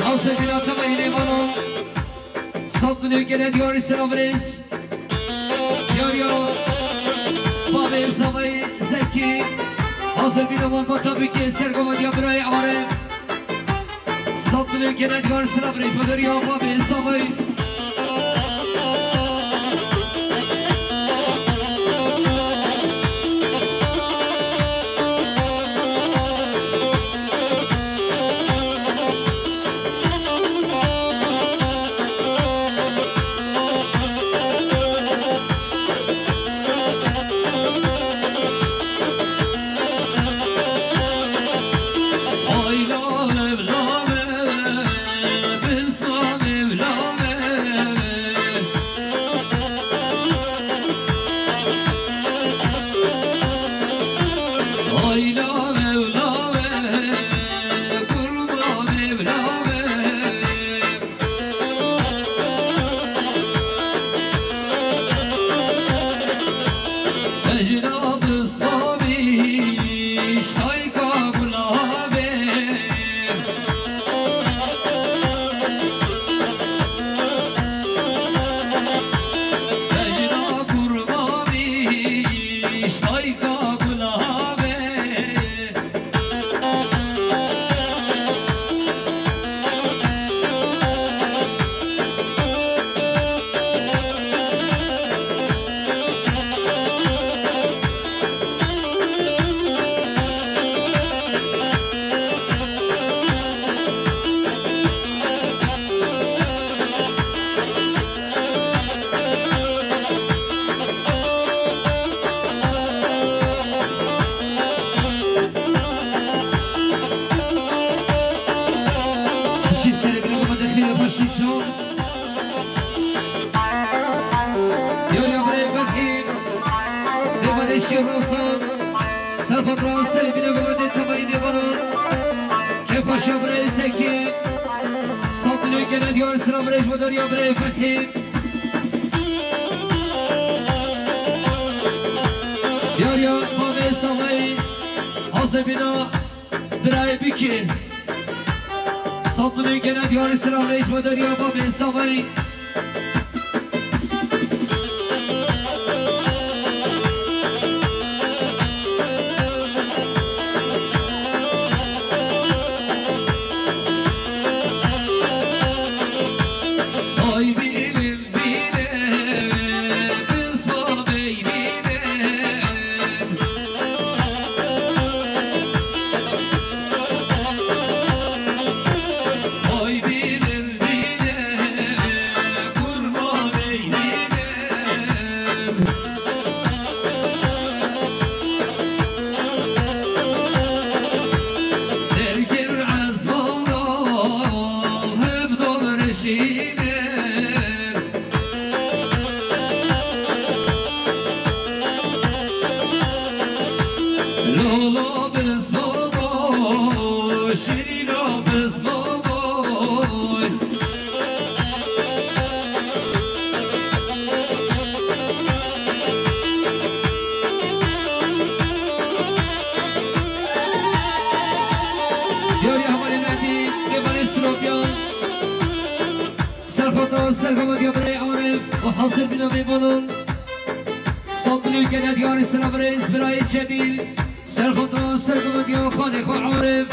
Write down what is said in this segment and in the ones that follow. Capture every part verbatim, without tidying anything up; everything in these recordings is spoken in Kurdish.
Hazir bîna temayî nêvanan. Sed milyon gene diyarî sira virêz. Diyariya bavê Zavayê Zekî. Hazir bîna wan bata bikê sergoma diya birayê Arif. Sed milyon gene diyarî sira virêz. Madariya bavê Zavayê. Piştî serê binê bimende xêre paşî çaw. Yariya birê Fethî. Dêvanê Şîrozan. Serfatra serê binê bimende temayî nêvanan. Kepaşa birê Zekî. Sed milyon gene diyar sira birê ji madariya birê Fethî. Yariya bavê Zavayê. Hazir bîna birayê bikê. Sed milyon gene diyarî sira rêj madariya bavê Zavayê. Ay bînin Diyarî hevalê Mehdi, mêvanê Silopiyan. Serxota serxota diya birê Arif û hazir bîna mêvanan. Sandilî gene diyarî sira birê Zbirayê Cemîl. Serxota serxota diya xanê xwe Arif.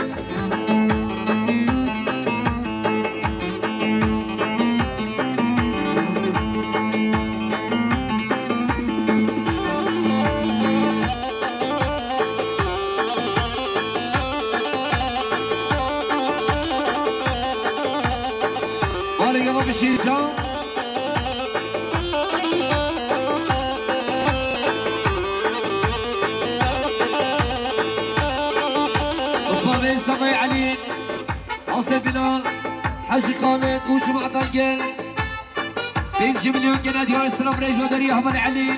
Alê yava bişîrî çaw. Osman Bey, Sabay Elî, Asê Bilal, Hecî Xalid û cemaetan gel. Pêncî milyon gene diyar sira birêj ve derî Heval Elî.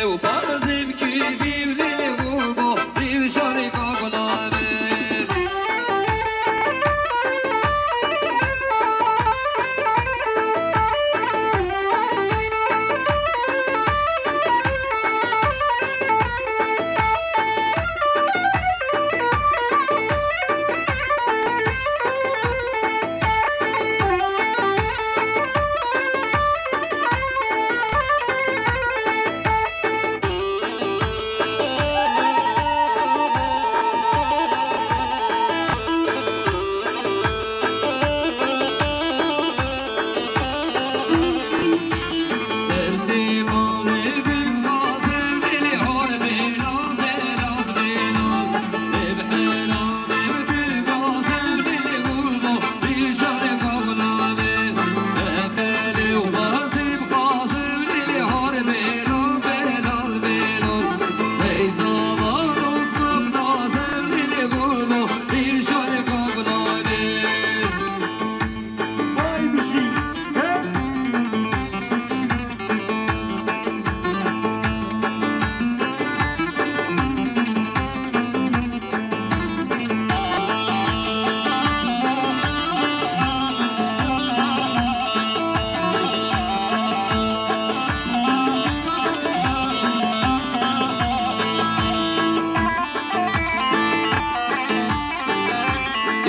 Ew bazim ki bîvlî û bo dîvşarê kavlane.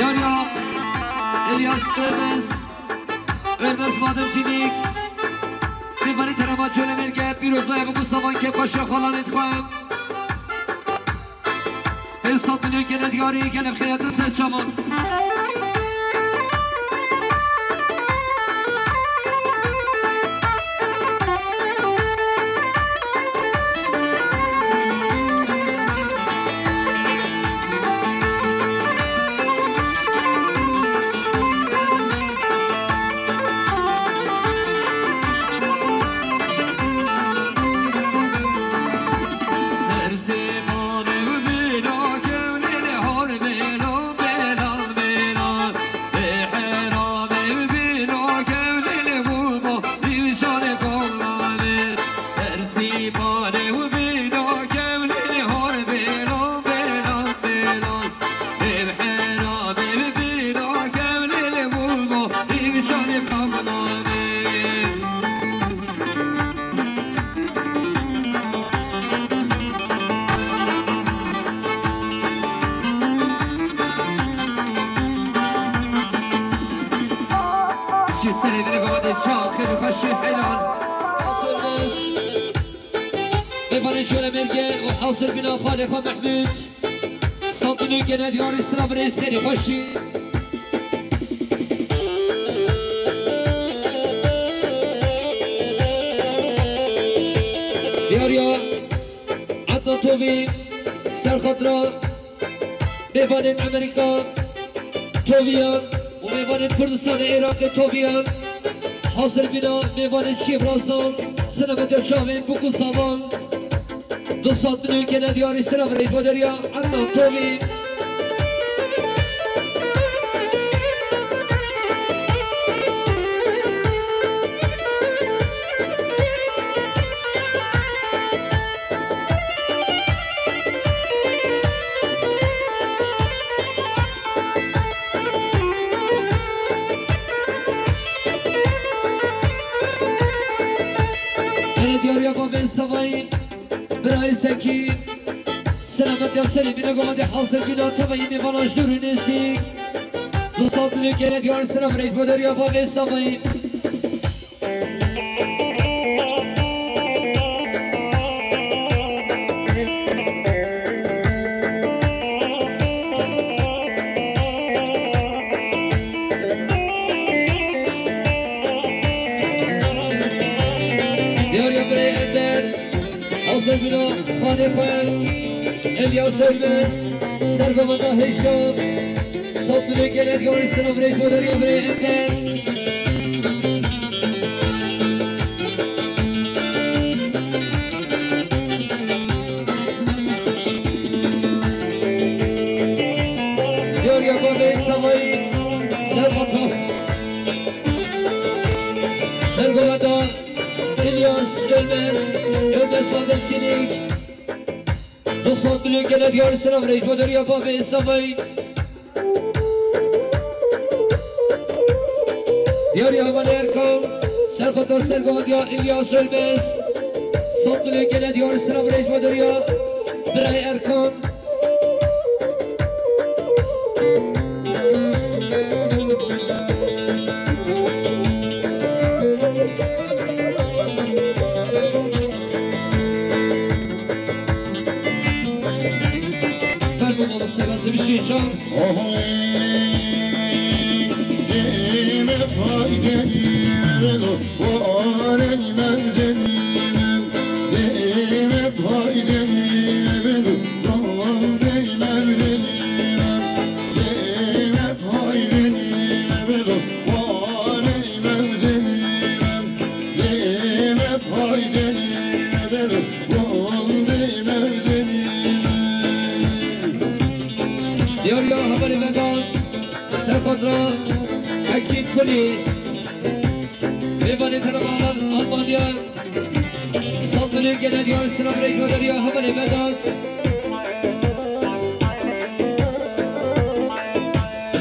Yar ya, Elyas Ölmez, Ölmez Bademcilik, Sîfanî Terema Çölemêrge, Pîrozlaya Bûku Savan ke paşa xalanê dixwe. Ev sed milyon gene diyarî, gene xeyretin ser çaman. Şî serê vînê gavadê çaxê bi xweşî helal. Mêvanê Çölemêrge û hazir bîna xalê xwe Mehmûd. Santînû gene diyarî sira birêz xêrê xweşî. Diyariya Ednan Tovî, serxatira mêvanên Amerîka Toviyan û mêvanên Kurdistanê Iraqê Toviyan. Hazir bîna mêvanên Şêbrazan, sinemete çavên Bûk û Savan. Du sed milyon gene diyarî sira virêj bo deriya Ednan Tovî. Gene diyariya bavên Savayî, birayê Zekî, selametiya serê bîne, gomadê hazir bîna, tevayî mêvana ji dûr û nêzîk. Du sed milyon gene diyar sira virêj bo deriya bavên Savayî. Diyariya birê Ender, hazir bîna xanê xwe, Elyas Ölmez, sergovenda hêşa, sed milyon gene diyarî sira virêj bo deriya birê Ender. Diyariya bavê Savayî, serxatira, sergovenda İlyas Ölmez. Ölmez Badem Çelik. Doksan milyon gele diyarî selam reis. Baderiya babê Safayî. Diyarî hevalê Erkan. Serxotar sergovendiya İlyas Ölmez. Sandilê gele diyarî selam reis. Baderiya birayê Erkan. Fermo mamoste Gazî Bişîçan. Diyar ya hevalê Vedat, Serxotra, Hekîm Kulî, Mêvanê Teleman Almanya, Sandilê gele diyar selam reis. Baderiya hevalê Vedat.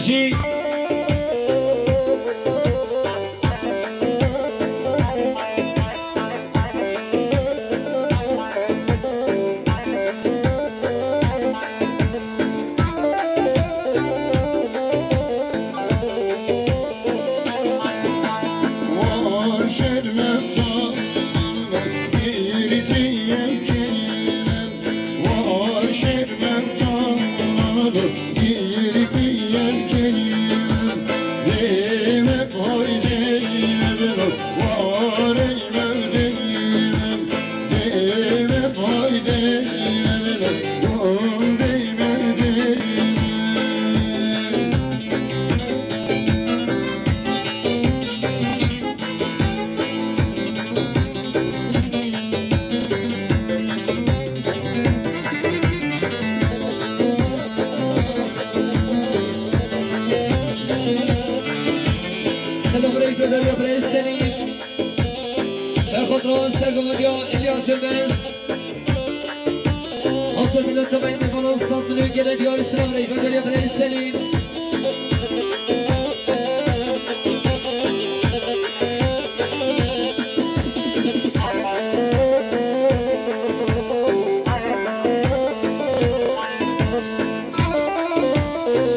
Jî Selam aleyküm, Derya Bey Selim. Serxotra, sergovendiya İlyas Ölmez. Hazır millet tebayın defalan Sandilê gele diyarî selam reis. Baderiya birayê Selim.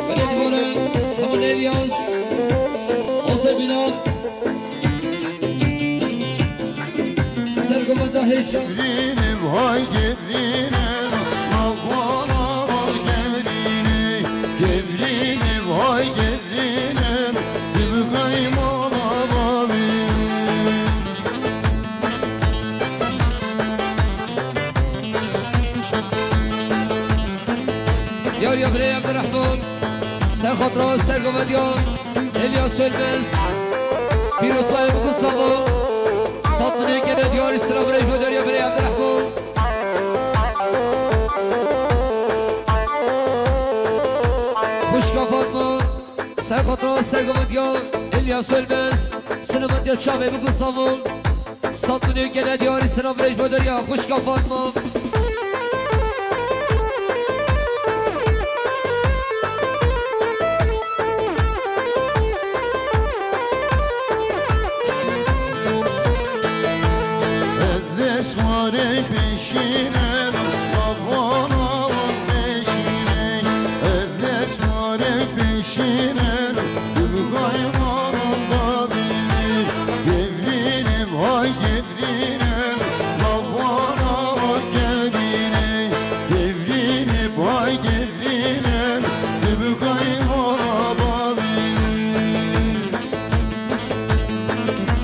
Belediye Başkanı Hasan İlyas. Hazır bina. Sergovenda hêşa. Gevrinim, hay gevrinim, navana vay gevrinim. Gevrinim, hay gevrinim, dibikay mana babinim. Diyar ya birey Abdurrahman. Serxotra, sergovendiya İlyas Ölmez. Pîrozbayê min ku sava. Sandilê gele diyarî selam reis. Baderiya birey Abdurrahman. Xwişka Fatma. Serxotra, sergovendiya İlyas Ölmez. Sinovendiya çavê min ku sava. Sandilê gele diyarî selam reis. Baderiya xwişka Fatma. Edles ware peşine, babana peşine. Edles ware peşine, dibgay mana babinim. Gevrinim, hay gevrinim. Devrinim, devrinim, vay devrinim, tu bi kayma babinim.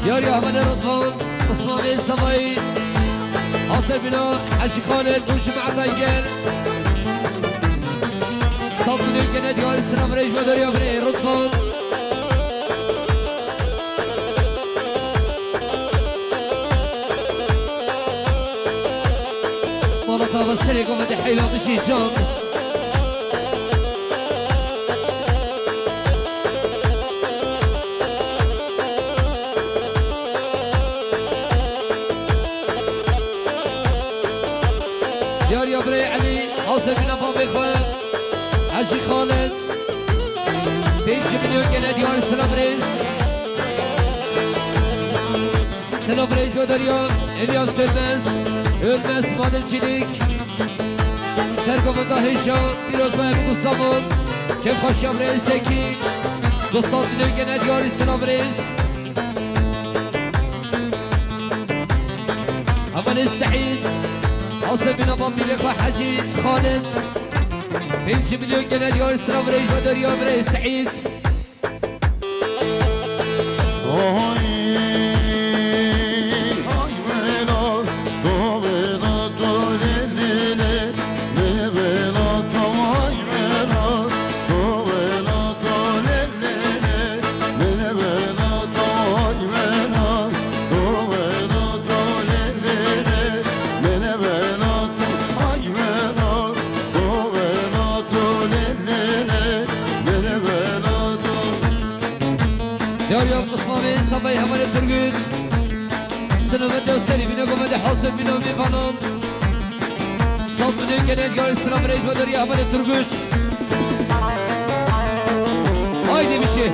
Yar ya hevalê Rıdvan, Ismail Savayî, Hasan Bina, Hacı Khalid û cemaetay gel. Sandilê gele diyarî selam reis. Baderiya birê Rıdvan. Mala te ve serê gavê de heyla bijî can. Diyar ya birê Elî, Asefîna babê xwe, Hecî Xalid. Pênc milyon gene diyar silav rêz. Silav rêz ve deriya, Elyas Ölmez, Ölmez Madencilik. Sergovunda hêja, pîroz be Kusamon. Kêfxweşiya birê Zekî. Du sed milyon gene diyar silav rêz. Hevalê Seîd, Asefîna babîrê xwe Hecî Xalid. Pênc milyon gene diyar silav rêz ve deriya birê Seîd. Diyar ya Qismanê Sabay Hevalê Turgut. Sınavı da serî bine gome de hazır bine mêvanan. Saldırı gene diyar silav rêz ve deriya Hevalê Turgut. Haydi bir şey.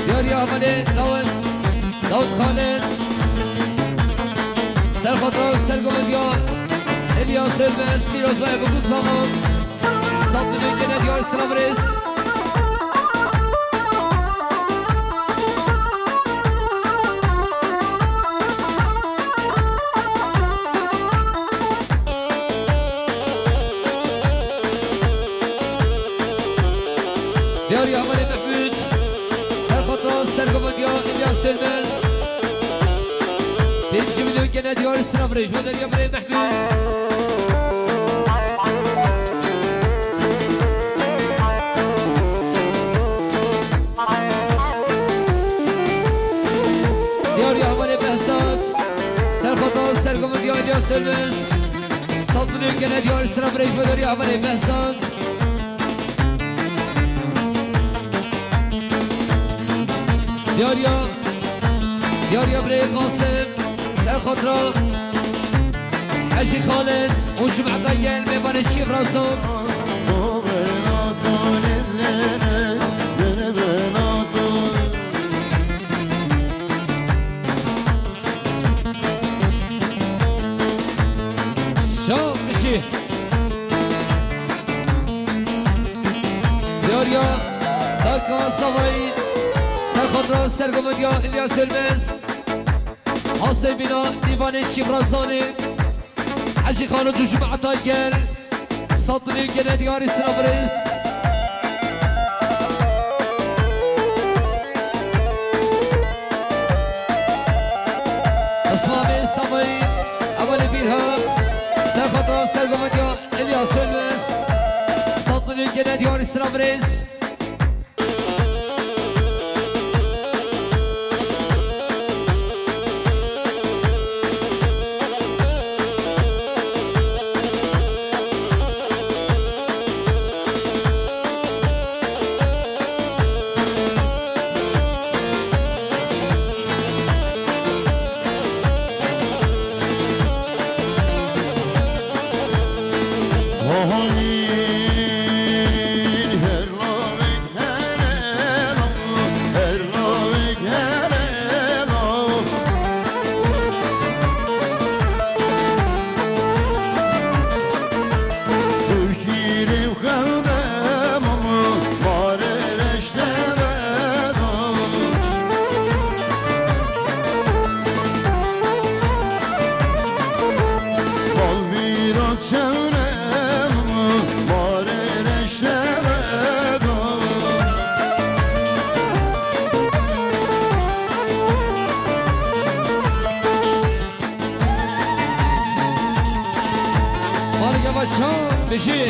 Diyar ya Hevalê Dawud, Dawud Xalid. Serxotra sergovendiya Elyas Ölmez, pîroz be Kusamon. Saldırı gene diyar silav rêz. Diyar ya Hevalê Mehmûd. Serxotra sergovendiya Elyas Ölmez. Pênc milyon gene diyar silav rêz ve deriya birê Mehmûd. Diyar ya Hevalê Behzat. Serxotra sergovendiya Elyas Ölmez. Saldırı gene diyar silav rêz ve deriya Hevalê Behzat. Diyar ya, diyar ya birê Qasim, Serxotra, Hecî Xalid û cumeta gel mêvanê Şîf Razan. Şah kişî. Diyar ya, Daka Savayî, Serxotra sergovendiya Elyas Ölmez, Hasê bîna dîvanê Şîf Razanê, Hecî Xalid û cumeta gel, Saldırı gene diyarî silav rêz. Qismanê Savayî, Hevalê Bîrhat, Serxotra sergovendiya Elyas Ölmez, Saldırı gene diyarî silav rêz. Jî.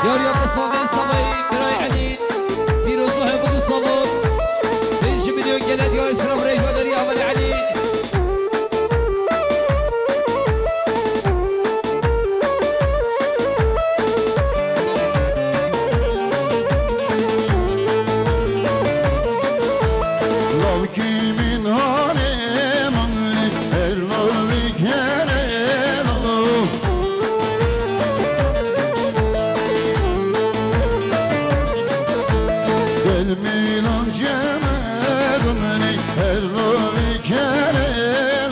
Yar ya Mustafa Savayî, Miray Elî, pîroz û hebû salon. Pênc milyon gelek yar selam rêj ve derî Hevalê Elî. Lavkî min hanê manê, her lavik here lav. Gel milan cemedunê, her lavik here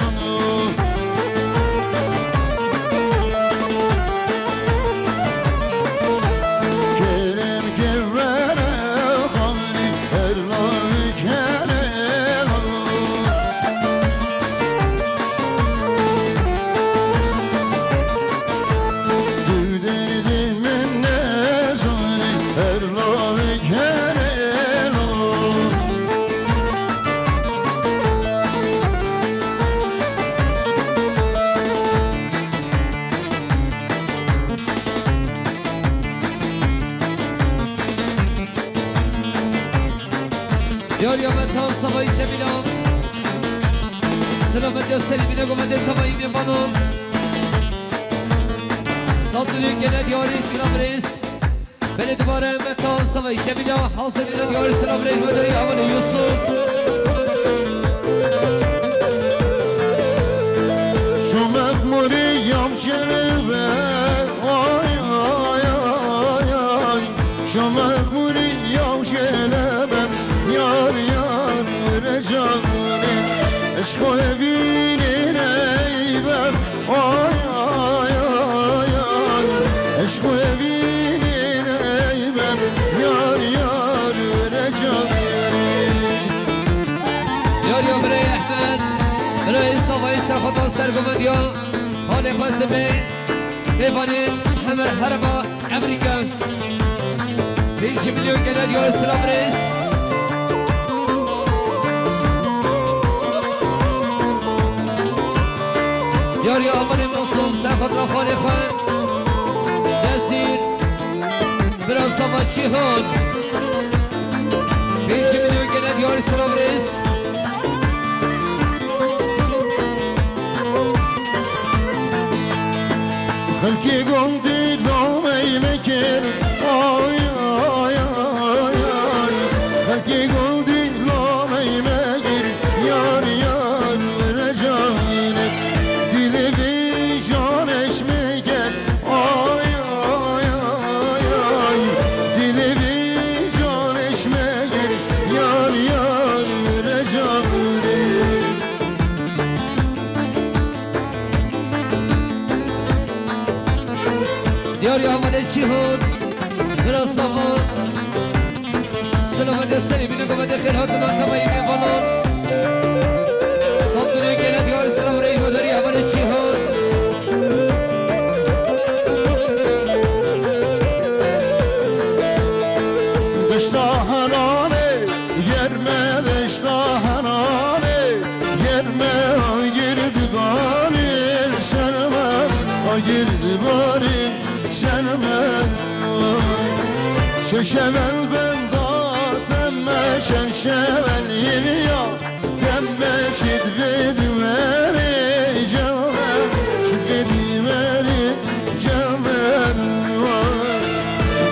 lav. Kerem kevere xanî, her lavik here lav. Tu derdê min nezanî, her lavik here lav. Yar ya Metan Savayî Cemîla. Selamet ya serî bîne, gomedê tavayî mêvanan. Sat û gelek yarî selam rêz. Belê dibare Metan Savayî Cemîla. Hazir bîne yarî selam rêz. Wederî Hevalê Yusuf. Şo mexmurî yam şerebe. Ay, ay, ay, ay. Şo mexmurî yaw şelebem, yar, yar, were canê. Eşqo evînê neybem, ay, ay, ay, ay. Eşqo evînê neybem, yar, yar, were canê. Yar ya birayê Ehmed, birayê Savayî serxotan serguvendiya, halê xwe zimê, pêvanê hemer herema. Emerîka. Pêncî milyon gelek yar selam rêz. Yar ya Amanê Masum, serxotra xalê xwe. Nesîr. Bira Sava Çîhan. Pêncî milyon gelek yar selam rêz. Xelkê gundî lamey mekir, ay, ay, ay, ay. Xelkê gundî lamey mekir, yar, yar, were canê. Dilê vî jan eşmekir, ay, ay, ay, ay. Dilê vî jan eşmekir, yar, yar, were canê. Diyar ya Amalê Cîhan, Bira Sava. Selamet ya serî bîne, gomedê xêr hatina tevayî mêvanan. Sandinê gele diyar selam reyvodarî Amalê Cîhan. Deşta Helanê, yer me deşta Helanê. Yer me agir dibarî, ser me agir dibarî, ser me. Şeşevel benda temme, şeşevel yiriya temme, şidvê dimerê ceve, şidvê dimerê ceve.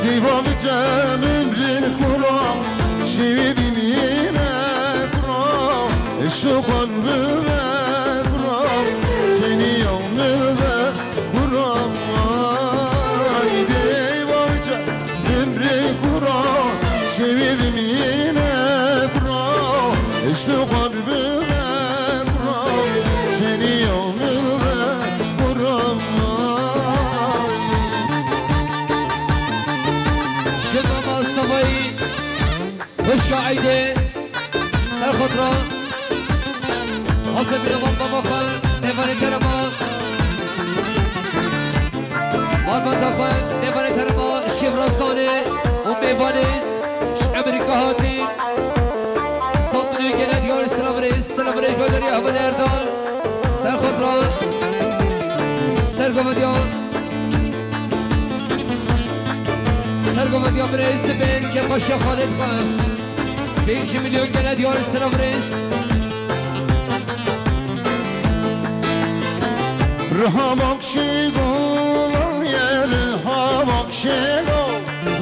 Dîva vite min bi kura, şevê bîmîne kura, eşto xwe bibe kura, tenî ya min be kura. Ay, dîva vite min bi kura, şevê bîmîne kura, eşto xwe bibe kura, tenî ya min be kura. Ji mama Savayî, xwişka Eydê, Serxotra, Hazir bîne van bava xwe, mêvanê kerema. Malbata xwe, mêvanê terema Şêvrasanê û mêvanê ji Emerîka hatî. Santînê gele diyar, silav rêz, silav rêz, baderiya hevalê Erdal. Ser xatra, ser govediya, ser govediya birêz bên, ke paşa Xalid xwe. Pênc milyon gele diyar, silav rêz. Riha bak şêgo laye, riha bak şêgo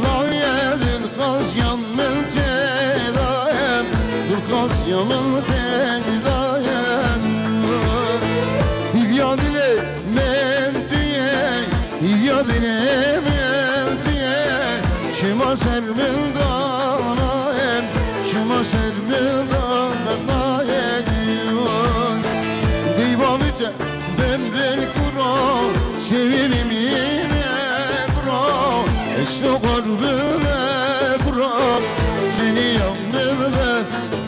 laye, dilxwaziya min têdaye, dilxwaziya min têdaye. Hîviya dilê min tu yê, hîviya dilê min tu yê, çima ser min danaye, çima ser min danaye. Dîva min te Bemrên kuro, sewî bimîne kuro, eşto xwe bime kuro, tenî ya min be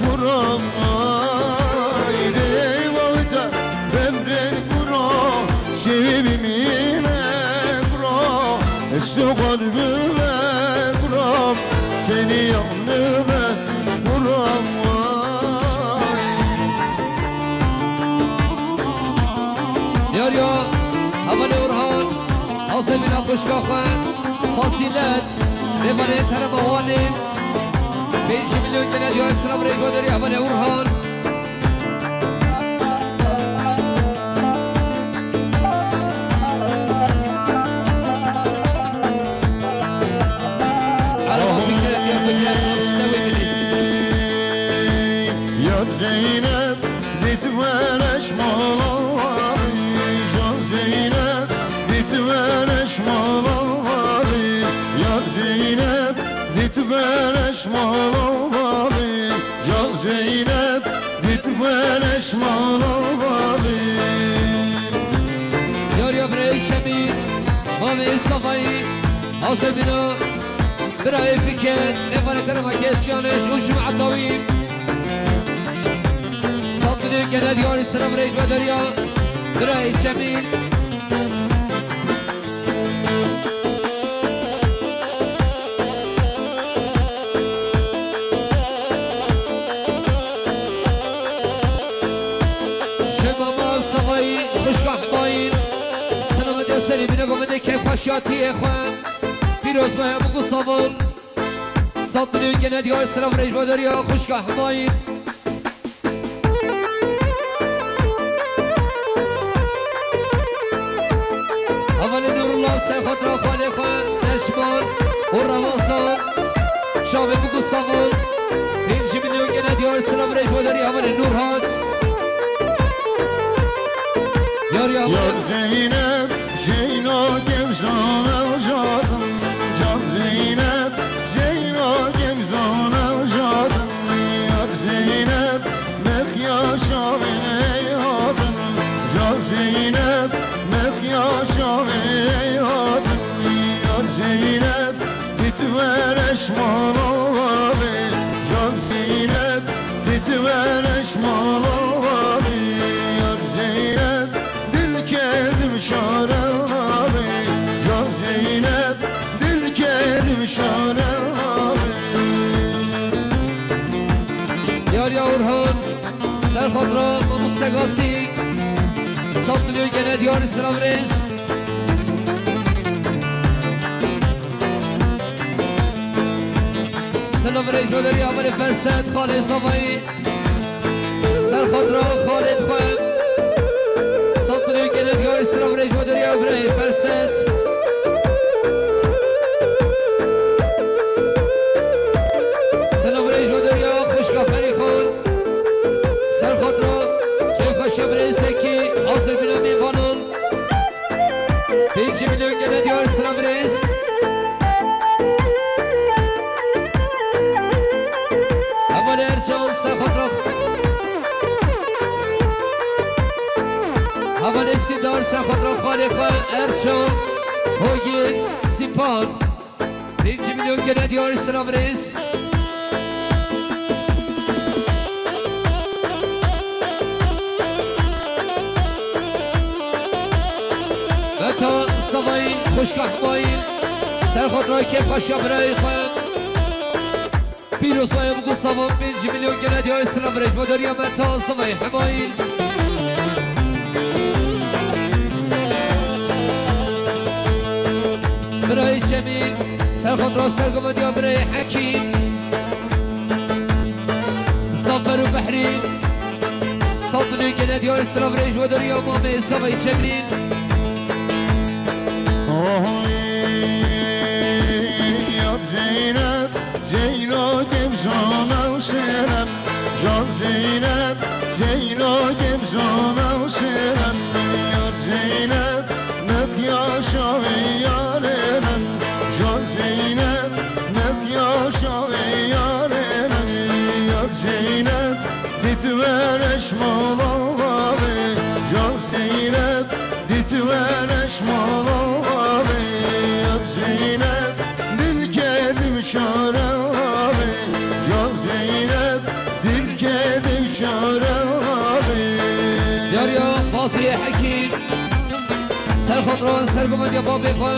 kuro. Ay dey wawita, bemrên kuro, sewî bimîne kuro, eşto xwe bime kuro, tenî ya min be kuro. Yar ya, hevalê Orhan, Azemîna xwişka xwe, Fasîlet, mêvanê terema Wanê, pênc milyon gele diyar, silav rêz, baderiya hevalê Orhan. Ereba fikret ya, fikret, nabşte wê bidî. Yar Zeynep, dît wereş mala, ya Zeynep, dît wereş mala, ya Zeynep, dît wereş mala, ya Zeynep, dît wereş mala. Yar ya birayê Şemî, mavê Savayî, Azemîna, birayê Fikret, mêvanê terema Kesbiyaniş û cemaeta wî. Santînê gele diyar, silav rêz, baderiya birayê Şemî. Ji mama Savayî, xwişka Hemayî, silav rêz, serî bine govendê kêfxweşiyatiyê xwe. Pîroz be, hemû ku savol. Santînê gele diyar, silav rêz, baderiya xwişka Hemayî. Hevalê Nûrullah, ser xatra xalê xwe, Neşman û Revasan. Çavê bû ku savol. Pênc milyon gele diyar, silav rêz, baderiya hevalê Nûrhat. Yar ya, yar Zeynep, Zeyno kemzon ew cadin, can Zeynep, Zeyno kemzon ew cadin, yar Zeynep, mexya şavê ey hadin, can Zeynep, mexya şavê ey hadin, yar Zeynep, dît wereş mala wavê, can Zeynep, dît wereş mala wavê, yar Zeynep, dil kedim şare navê, can Zeynep, dil kedim şare navê. Yar ya Orhan, ser xatra mamoste Gasî, sed milyon gele diyar, silav rêz. Silav rêz, baderiya hevalê Ferset, xalê Zavayî. Ser xatra Xalid xwe. Santînê gele diyar, silav rêz, baderiya birayê Ferset. Silav rêz, baderiya xwişka Ferîxan. Ser xatra kêfxweşa birayê Sekî, hazir bîne mêvanan. Pêncî milyon gele diyar, silav rêz. Hevalê Ercan, ser xatra. Hevalê Sîdar, ser xatra xalê xwe Ercan Hogîn Sîpan. Pêncî milyon gele diyar, silav rêz. Meta Savayî, xwişka Hemayî, ser xatirê kêfxweşiya birayê xwe. Pîroz baye, bû ku savan pênc milyon gele diyarê silav rêj bo deriya me ta Savayî Hemayî. Birayê Cemîl, ser xatira sergovendiya birayê Hekîm. Zafer û Behrî, sed milyon gele diyarê silav rêj bo deriya mamê Savayî Cemîl. Oy, ya Zeynep, Zeyno kevzana şeref. Ya Zeynep, Zeyno kevzana şeref. Ya Zeynep, nek yaşa yarenen. Ya Zeynep, nek yaşa yarenen. Ya Zeynep, dit vereş mala ve. Ya Zeynep, Dit wereş mala ve ya Zeynep, dil kedim şara ve ya Zeynep, dil kedim şara ve. Yar ya Fazî Hekîm, ser xatran, ser guvendiya babê xwe.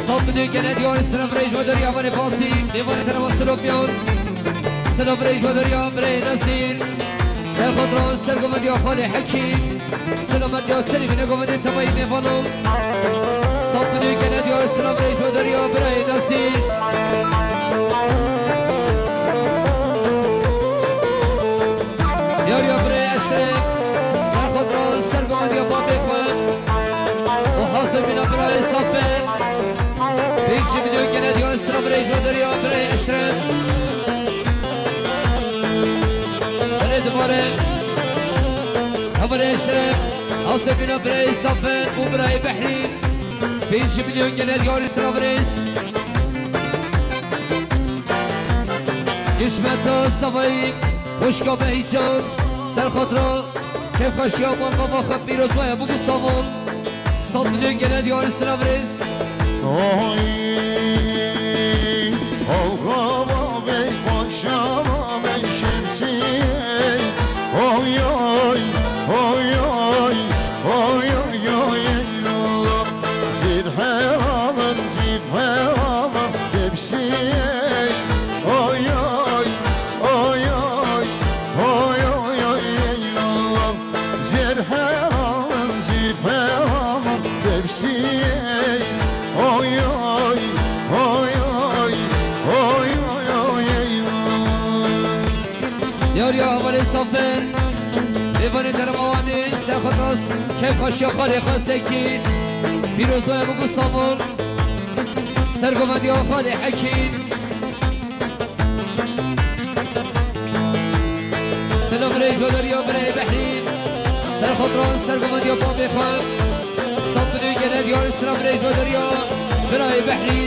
Sed milyon gele diyarê silav rêj bo deriya vanê Fazî, mêvanê te re silav miyan. Silav rêj bo deriya birê Nezîr, ser xatran, ser guvendiya xalê Hekîm. Selamet ya serî bine govendê tevayî mêvanan. Sed milyon gele diyar silav rêj bo deriya birayê Nezîr. Yar ya birayê Eşref. Ser xwe dira ser govendiya babê xwe. Û hazir bîna birayê Zafer. Pênc milyon gele diyar silav rêj bo deriya birayê Eşref. Belê dibare. Hevalê Eşref, Asebîna birayê Safer û birayê Behrî. Pênc milyon gele diyarê silav rêj. Hişmeta Savayî, xwişka Behîcan, ser xatira kêfxweşiya mala xwe pîroz baye, bû ku savan. Sed milyon gele diyarê silav rêj. Oy, Oxa bavê, paşa bavê, şemsiyê. Oy, oy, oy, oy, oy, oy, oy, ey Allah. Zîr helalin, zîr helalin, tepsiyê. Oy, oy, oy, oy, oy, oy, oy, ey Allah. Zêr helalin, zî helalin, tepsiyê. Oy, oy, oy, oy, oy, oy, oy, ey. Yar ya hevalê Safer, mêvanê dermawanê, ser xwe rast, kêfxweşiya xalê xwe Zekî. Pîroz baye, bû ku savan, ser govendiya xalê Hekîm. Silav rêj bo deriya birayê Behrî. Ser xatran, ser govendiya babê xwe. Sed milyon gele diyarê silav rêj bo deriya birayê Behrî.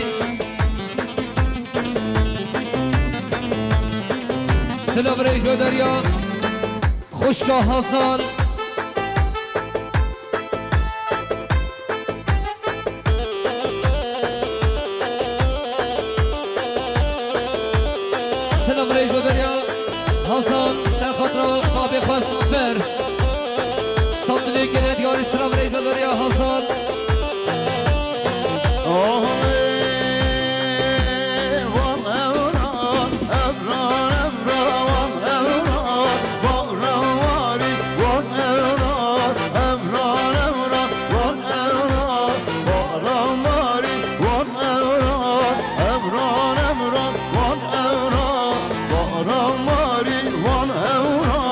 Silav rêj bo deriya xwişka Hasan. Silav rêj bo deriya Hasan, ser xatira babê xwe Safer. Sed milyon gele diyarê silav rêj bo deriya Hasan. Oy, van evran, evran, evran, van evran. Bahram warî, van evra, evran evra, van evra. Bahram warî, van evra, evran evra, van evra. Bahram warî, van evra,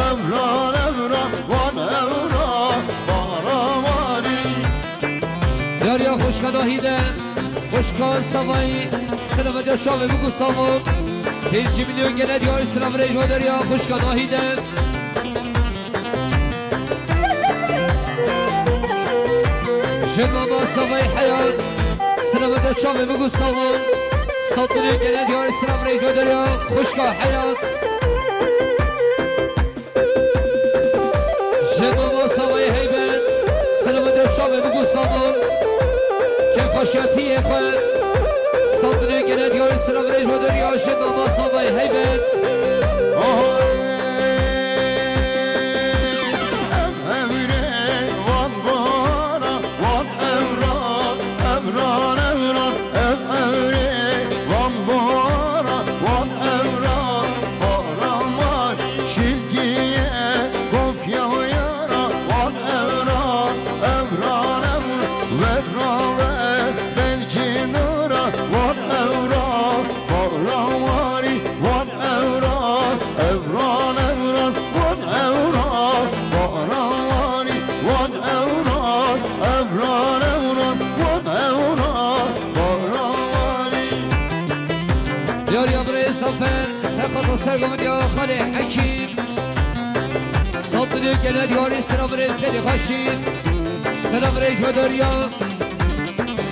evran evra, van evra. Bahram warî. Derya xwişka Nahîde, xwişka Savayî, silav rêj bo çavê bû ku savan. Pênc milyon gele diyarê silav rêj bo deriya xwişka Nahîde. Ji mama Savayî Heyat, silav rêj bo çavê bû ku savan. Sed milyon gele diyarê silav rêj bo deriya xwişka Heyat. Ji mama Savayê Heybet, silav rêj bo çavê bû ku savan. Kêfxweşiya tiyê xwe. Sed milyon gele diyarê silav rêj bo deriya ji mama Savayê Heybet. Oy, ev evre van vana, van evra, Diyar ya birê Zafer, serqata sergovindiya xalê Hekîm. Santiniyo gene diyarî sira birê Zerî Xaşîn. Sira birê Jodariya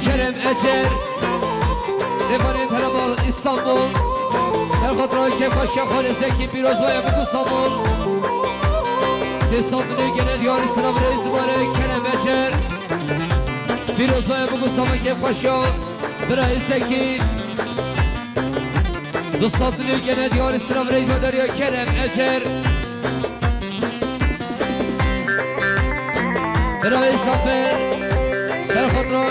Kerem Ecer. Lêvanê terema İstanbul. Serxatra kêfxweşiya xalê Zekî Pîrozbaya Bûk Samon. Sê santiniyo gene diyarî sira birê Zibare Kerem Ecer. Pîrozbaya Bûk Samon kêfxweşiya. Birayê Zekî. Du santiniyo gene diyarî sira birê Jodariya Kerem Ecer. Birayê Zafer. Serxatra.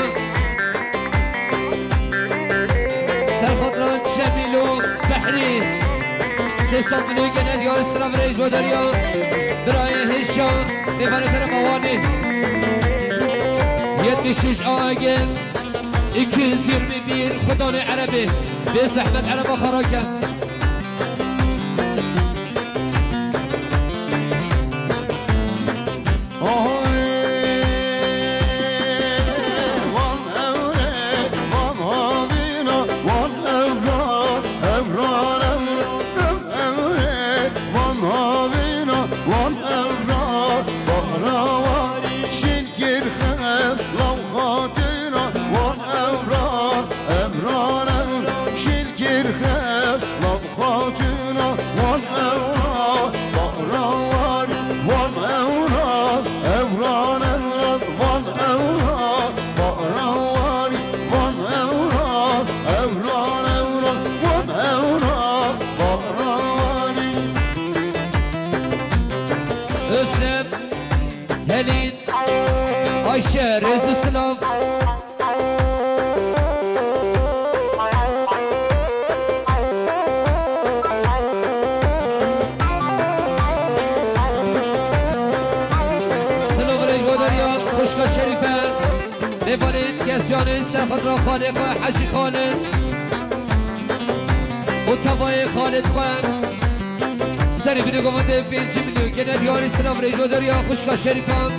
Serxatra Cemîlo Behrî. Sê santiniyo gene diyarî sira birê Jodariya. Birayê Hêşa. Lêvanê terema Wanê. Yetmiş üç A G. İki yüz yirmi bir Xudanê Erebê. Bê zehmet ereba xwe rake. Oy, van ewre, van havîna, van ewra, ewran, ewra, ewre, van havîna, van ewra, bahra warî, şîn Kir xev law xatina wan ewra, evran ew şîl kir xev law xatina wan ewra, bahra warî wan ewra, evran ewra wan ewra, bahra warî wan ewra, evran ewra wan ewra, bahra warî. Özlem, Helîn, Ayşe, rêz û silav. Silav rêjodariya xwişka Şerîfe. Mêvanên kesiyanên serxwedra Xalê xwe, Hecî Xalid û tevayê Xalid xwe. Serî binê govendê pêncî milyon gene diyarî silav rêjodariya xwişka Şerîfan.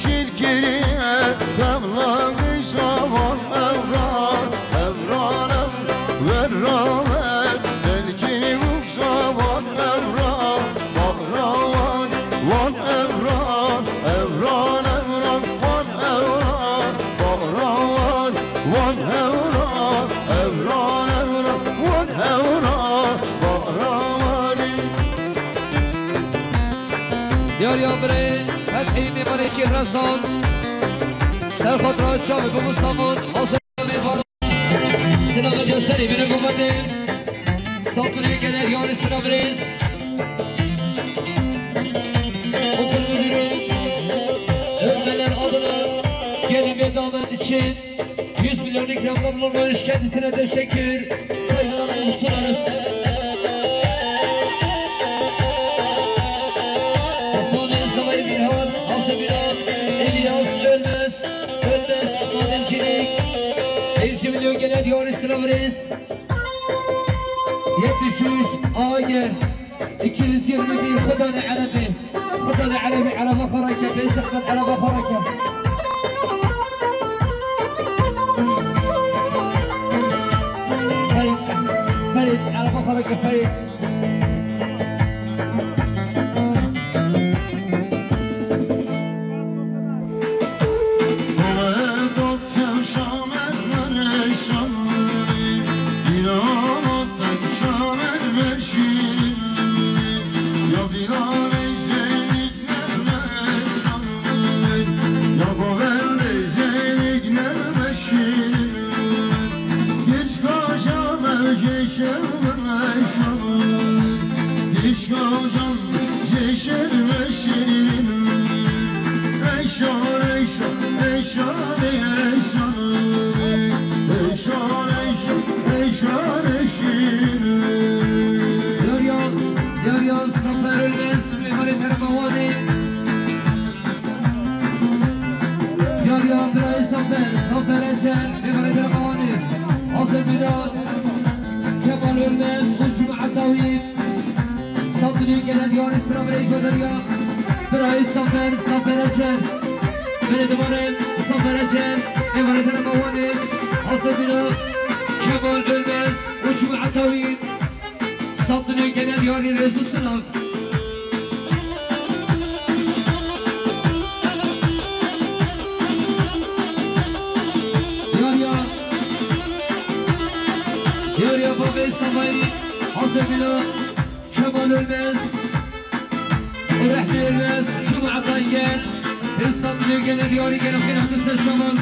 Şîrkiriye xemla gîşa van evran, evran, evran, verran, ver, belkî wî gîşa van evran, bahra van, van evran, evran, evran, van evran, bahra van, van evran, evran, evran, van evran, bahra vanî. Diyar ya birê, hep ey mêvanê şîr resan. Serxwedra çavê bibo saman, hazir mêvan. Silav diya serî bîne govendê. Santuniye gene diyarî silav rêz. Okul müdürü, öğretmenler adına gelin ve damat için yüz milyon ikramda bulunmuş, kendisine teşekkür, saygılarımızı sunarız. Osmanlı Yasavayı Bilhan, Aslı Bilhan, İlyas Ölmez, Ölmez Madencilik, elli milyon gene diyor İslam Reis. Yetmiş üç A G. İki yüz yirmi bir Xudanê Erebê. Xudanê Erebê ereba xwe reke, bê zehmet ereba xwe reke. Ferîd, Ferîd, ereba xwe reke, Ferîd. Safer, Safer Ecer, Emre Dermanî, Hazır Bilal, Kemal Ölmez, Uçum Atavi, Satılıyor gelen yarı sıra Breyko Derya, Bray Safer, Safer Ecer, Beledivanın Safer Ecer, Emre Dermanî, Hazır Bilal, Kemal Ölmez, Uçum Atavi, Satılıyor gelen yarı Rezu Sınav. Yar ya. Yar ya, bavê Samayî, Azemîna, Kemal Ölmez, Rehmi Ölmez, Cuma Atanger, Hesap Lügene, Diyarî Gerefin, Hadi Serçaman.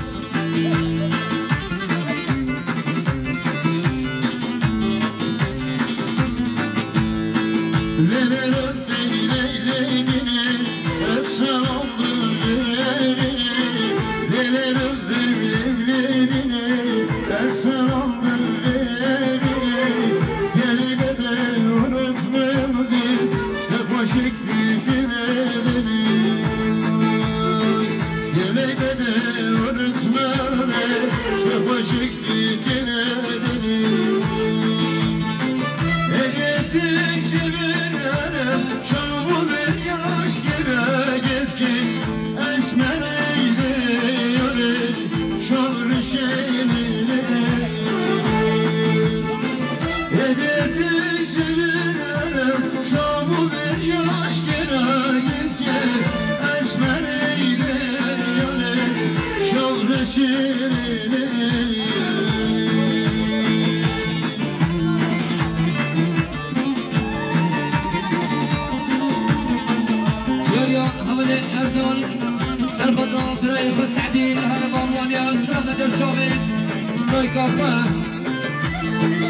Yar ya, hevalê Erdal, Serxotra, birayê xwe Se'dî, li here Balwaniya, sira me der çavê, birayê Kafe,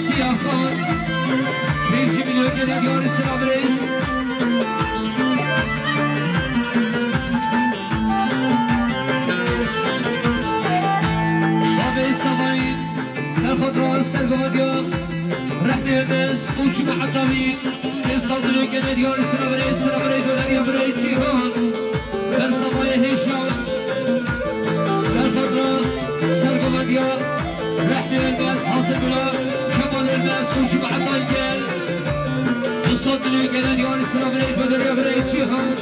Siyaxan, pêncî milyon gele diyarî sira birêz. Bavê Samayî, Serxotra, Sergovadiya, Rehmê Ölmez, Uçma Etavî, Ê Sadilê gele diyarî sira birêz, sira birêz, Doderiya birêz, Cîhan, Ber Samayê Hêşan, Serxotra, Sergovadiya, Rehmê Ölmez, Hazir Bira, Kemal Ölmez, Uçma Etay gel. Ê Sadilê gele diyarî sira birêz, Doderiya birêz, Cîhan.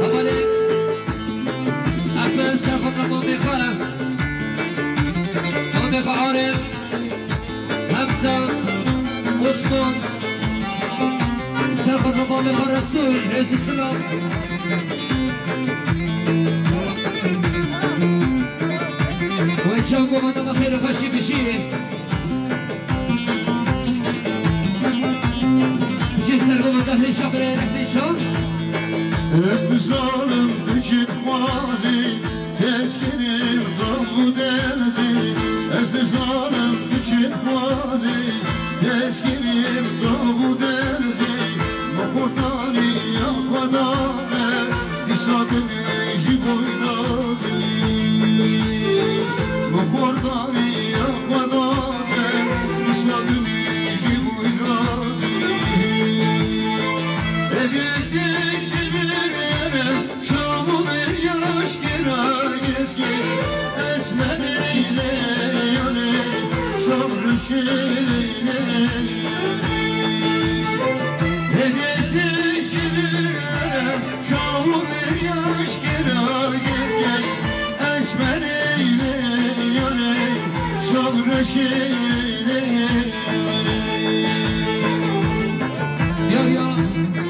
Hevalê Ehmed Serxotra mamê xwe, mamê xwe Arif, Hemza, Osman, Serxotra mamê xwe Resul, hêz û silav. Wê çav gomana me xêr û xweşî bijî. Ji ser gomana hêşa birê rehmê çav. Ez dizanim tu çi dixwazî, tezkirim dav û derzî. Ez dizanim tu çi dixwazî, tezkirim dav û derzî. Bi xurtaniya Xweda me, dîsa dimî ji bo razî. Bi xurtaniya Xweda me, dîsa dimî ji bo razî. Ê dîsik ji vir ere, şam û beryaş kira gifkê. Ez me neyle yone, şam rişê neyle. Ê dîsik ji vir ere, Çaw beryaş kira gel gel, ez me neyle yone, şav reşê neyle. Ya ya,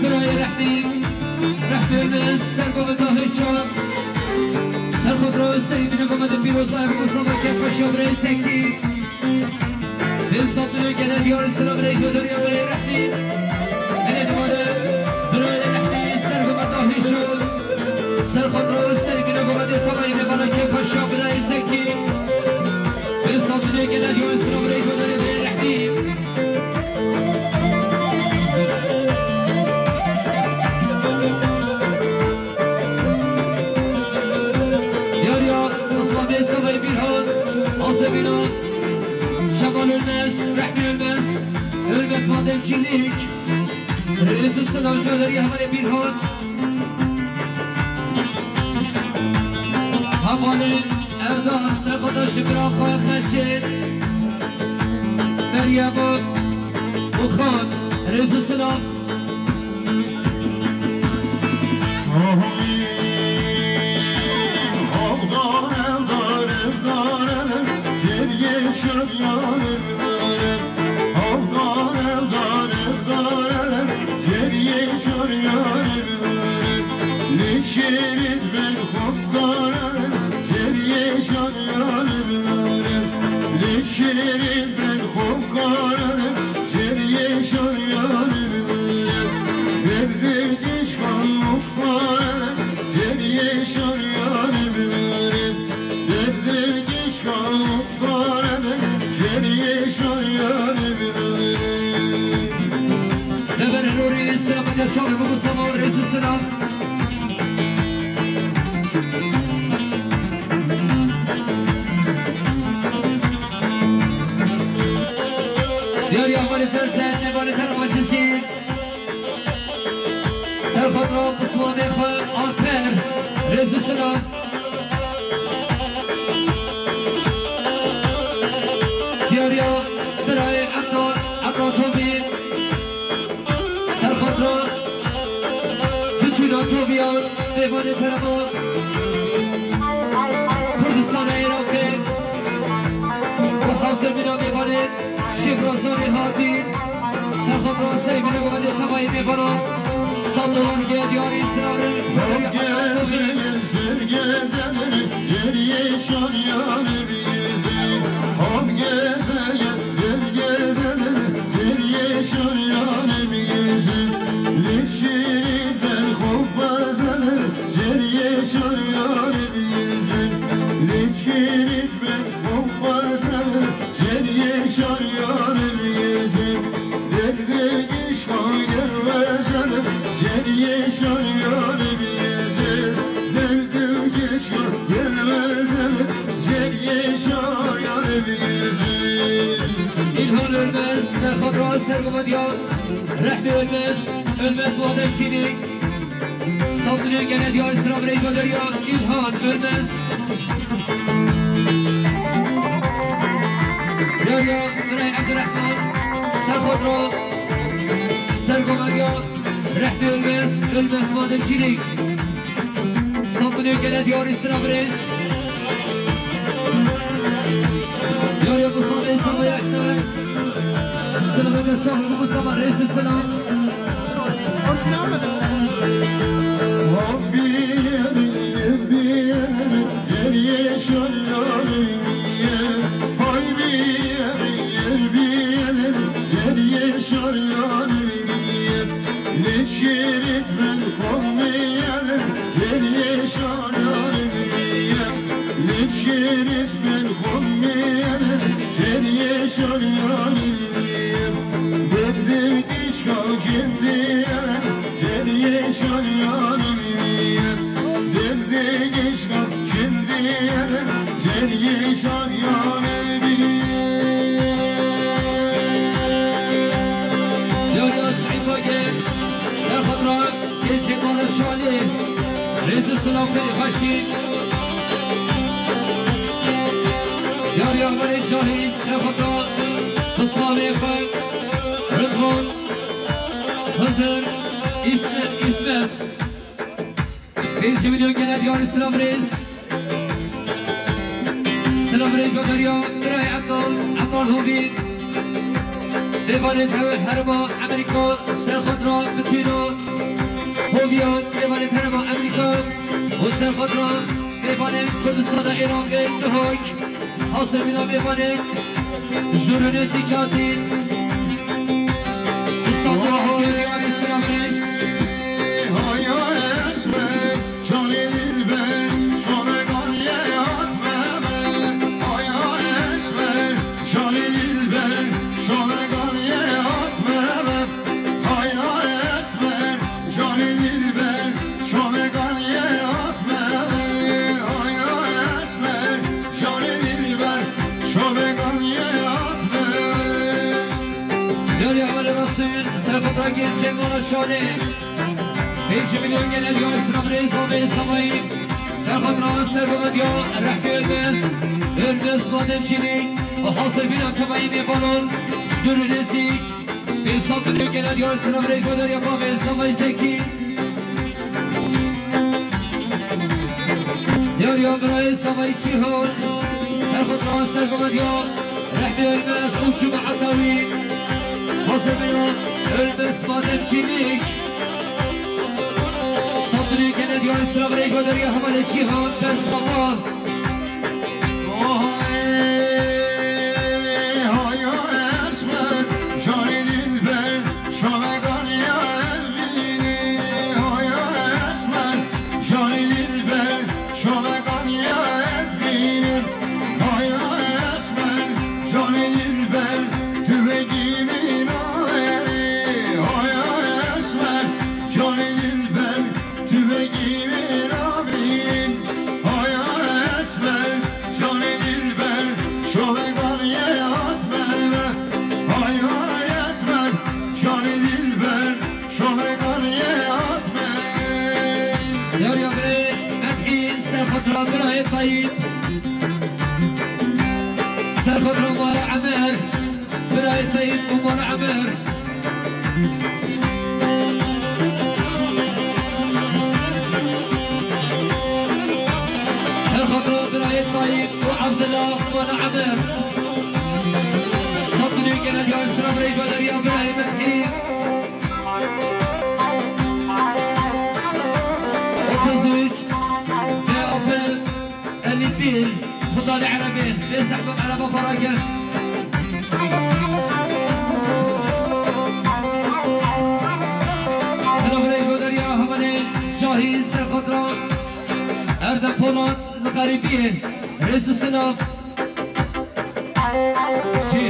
birayê rehmî, rehmê me ser gome dahê şan. Ser xwe dro serî bine gome de pîroz dayê Mustafa Kepaşa birayê Sekî. Dil satırı gelen yarısına bile götürüyor ve rehmi. Hele duvarı, buraya rehmi, serhuma dahişo. Serhuma dahişo, sergine baba de tamam ve bana ke paşa bile zeki. Dil satırı gelen yarısına bile götürüyor ve rehmi. Yar ya, Mustafa Bey, Sabay Birhan, Asebina, Şaban Ölmez, Rehmi Ölmez, Ölmez Mademcilik, Reis Usta Navcı Öleri Hamane Birhan. Xalê Erdan, serxweda ji bira xwe Xelçê, Meryem û Xan, rêz û silav. Dever Nurî, Selamet Yaşar, Mustafa, Resul Selam. Diyar Yağmur'u Fersen, Nebali Tarabacısı. Serxwedra Biswanê xwe Alper, rêz û silav. Diyariya birayê Ebdal, Ebdal Tovî, serxwedra Bitûna Toviyan, mêvanê terema Kurdistana Iraqê, bi hazir bîna mêvanê Şêx Razanê hatî, serxwedra Seybînê Mehemedê tevayê mêvana, Saldoran Gediarî Sirarê. İlhan Ölmez, serxwedra sergovediya, rehbê Ölmez, Ölmez Vadem Çînik, Saldırıya gelen diyar sıra Breyva Derya, İlhan Ölmez. Derya, Miray Abdurrahman, serxwedra sergovediya, rehbê Ölmez, Ölmez Vadem Çînik. Saldırıya gelen diyar sıra Breyva. Diyar Yavuz Vadem Sabaya Ekler. Selamet Yaşar, Mustafa, rêz û silav. Yahya Seyfagir, serxwedra Gêlçê Mala Şalê, rêz û silav xêrê xweşî. Yahya Mala Şalê, serxwedra Biswanê xwe, Ridvan, Hizir, İsmet, İsmet. Pêncî milyon gele diyarî silav rêz. Silav rêz Baderiya, birayê Ebdal, Ebdal Hovî. Mêvanê tewe herma Amerîka, serxwedra Bitîna Hoviyan, mêvanê herma Amerîka û serxwedra mêvanê Kurdistana Iraqê, Duhok. Hasê bîna mêvanê Jûrûnê Sîkyatî. Îstanbul Hokê Diyarî Silav Reis. Derya Alê Rasul, serxwedra Gêlçê Mala Şalê. Pêncî milyon gele diyarî silav rêz Babê Samayî. Serxwedra Sergovan ya Rehbî Ölmez, Ölmez Vademçînî, hazir bîna kevayî mêvanan, dûr û nêzîk, bê sat û nê gele diyar sira virê godarya bavê Savayî Zekî. Diyar ya birayê Savayî Çîhan, serxotra sergovan ya Rehbî Ölmez û Cuma Etawî, hazir bîna Ölmez Vademçînî. Sat û nê gele diyar sira virê godarya hevalê Cîhan Bersava. Tu vekî min nabîn, haya esmer, canê dilber, şovegan ye hat me. Haya esmer, canê dilber, şovegan ye hat me. Yar ya birê, em hîn serxotra birayê Tayîb. Serxotra mala Emer, birayê Tayîb û mala Emer. Serxotra birayê Tayîb û Evdila mala Emer. Sat û nê gele diyar sira birê godarya birayê Mehî. Otuz üç, D A P, elli bir, Xudalê Erebê, bê zehmet ereba xwe rake. Silav rê godarya hevalê Şahî Serxotra, Erdem Polat, li qerîbiyê, rêz û silav. Çi?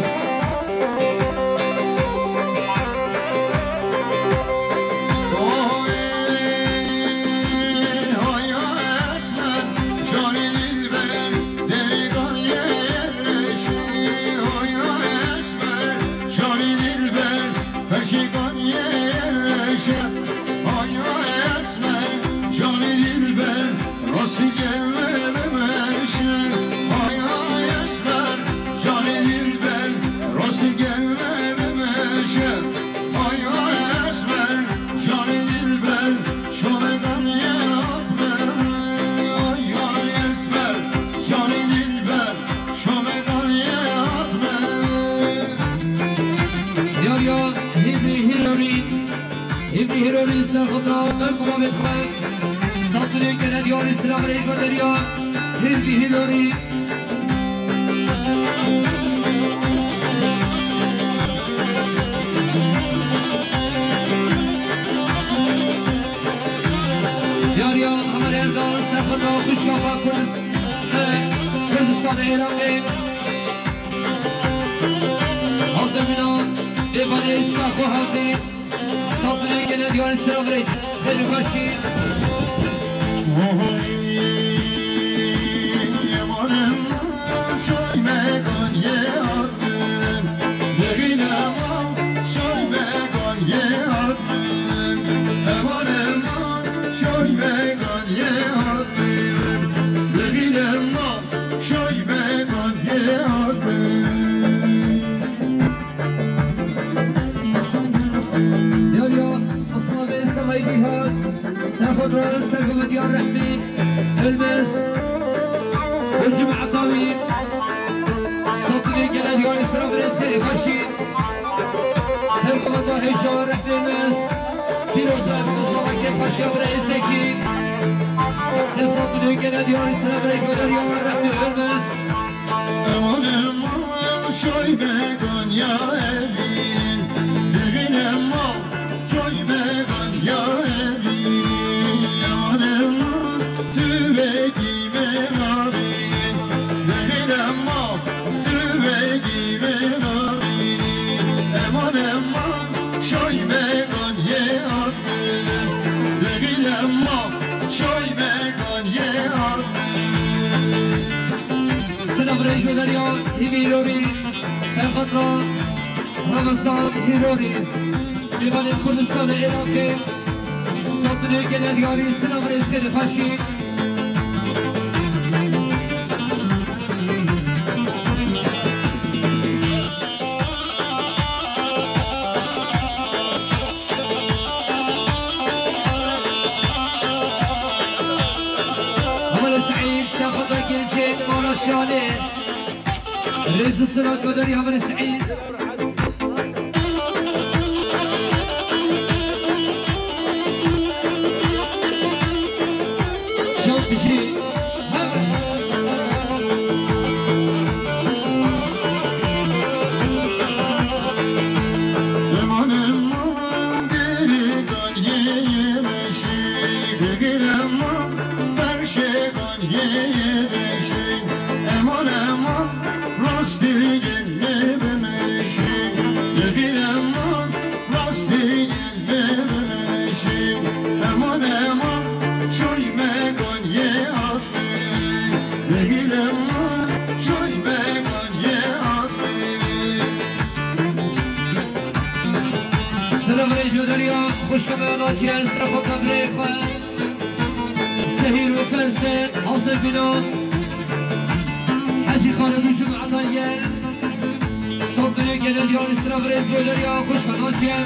Rastî gelme bimeşe, hay hay esmer, canê dilber. Rastî gelme bimeşe, hay hay esmer, canê dilber. Şovegan ye hat me, hay hay esmer, canê dilber. Şovegan ye hat me. Yar ya, hîvî hîrorî. Hîvî hîrorî serxotra, ben kuma bê xwe. Sat û nê gele diyarî sira virê godarya. Hîvî hîrorî. Diyar ya, hevalê Erdal, serxotra, xwişka xwe Kurdis-, e, Kurdistanê Iraqê. Hazir bîna, êvanê Şaxo hatî. Sazine gele diyarî sira virê. Xêr û xweşî. Yar ya, asla ve sahayı hat. Serxotra, serxotra diyar rehmî. Ölmez. Ölçü Me'etavi. Satine gelen diyarî sira virê serê xweşî. Serxotra hêja rehmî Ölmez. Pîroz Mehmet Salakê Paşa bira Êsekî. Ser sat û nê gele diyarî sira bira Godarya Rehmî Ölmez. Eman eman şoy me Gonya evîn. Dibîne ma şoy me Gonya evîn. Eman eman tu vekî me nabîn. Dibîne ma tu vekî me nabîn. Eman eman şoy me Gonyê Dibîne ma şoy me Gonyê. Silav rêj bi derya hîvî hîrorî, serxotra Ramazan hîrorî, mêvanê Kurdistanê Iraqê, sat û nê gele diyarî silav rêj xêrê xweşî. Şalê. Rêz û sira Kaderî Hevalê Seîd. Şan bijî. Silav rêj û derya xwişka me naçiyan sira xwe qebrê xwe. Zehîr û Fense, Hazir Bînan, Hecî Xalid û cumata ye. Sandinê gele diyarî sira virêz û derya xwişka naçiyan.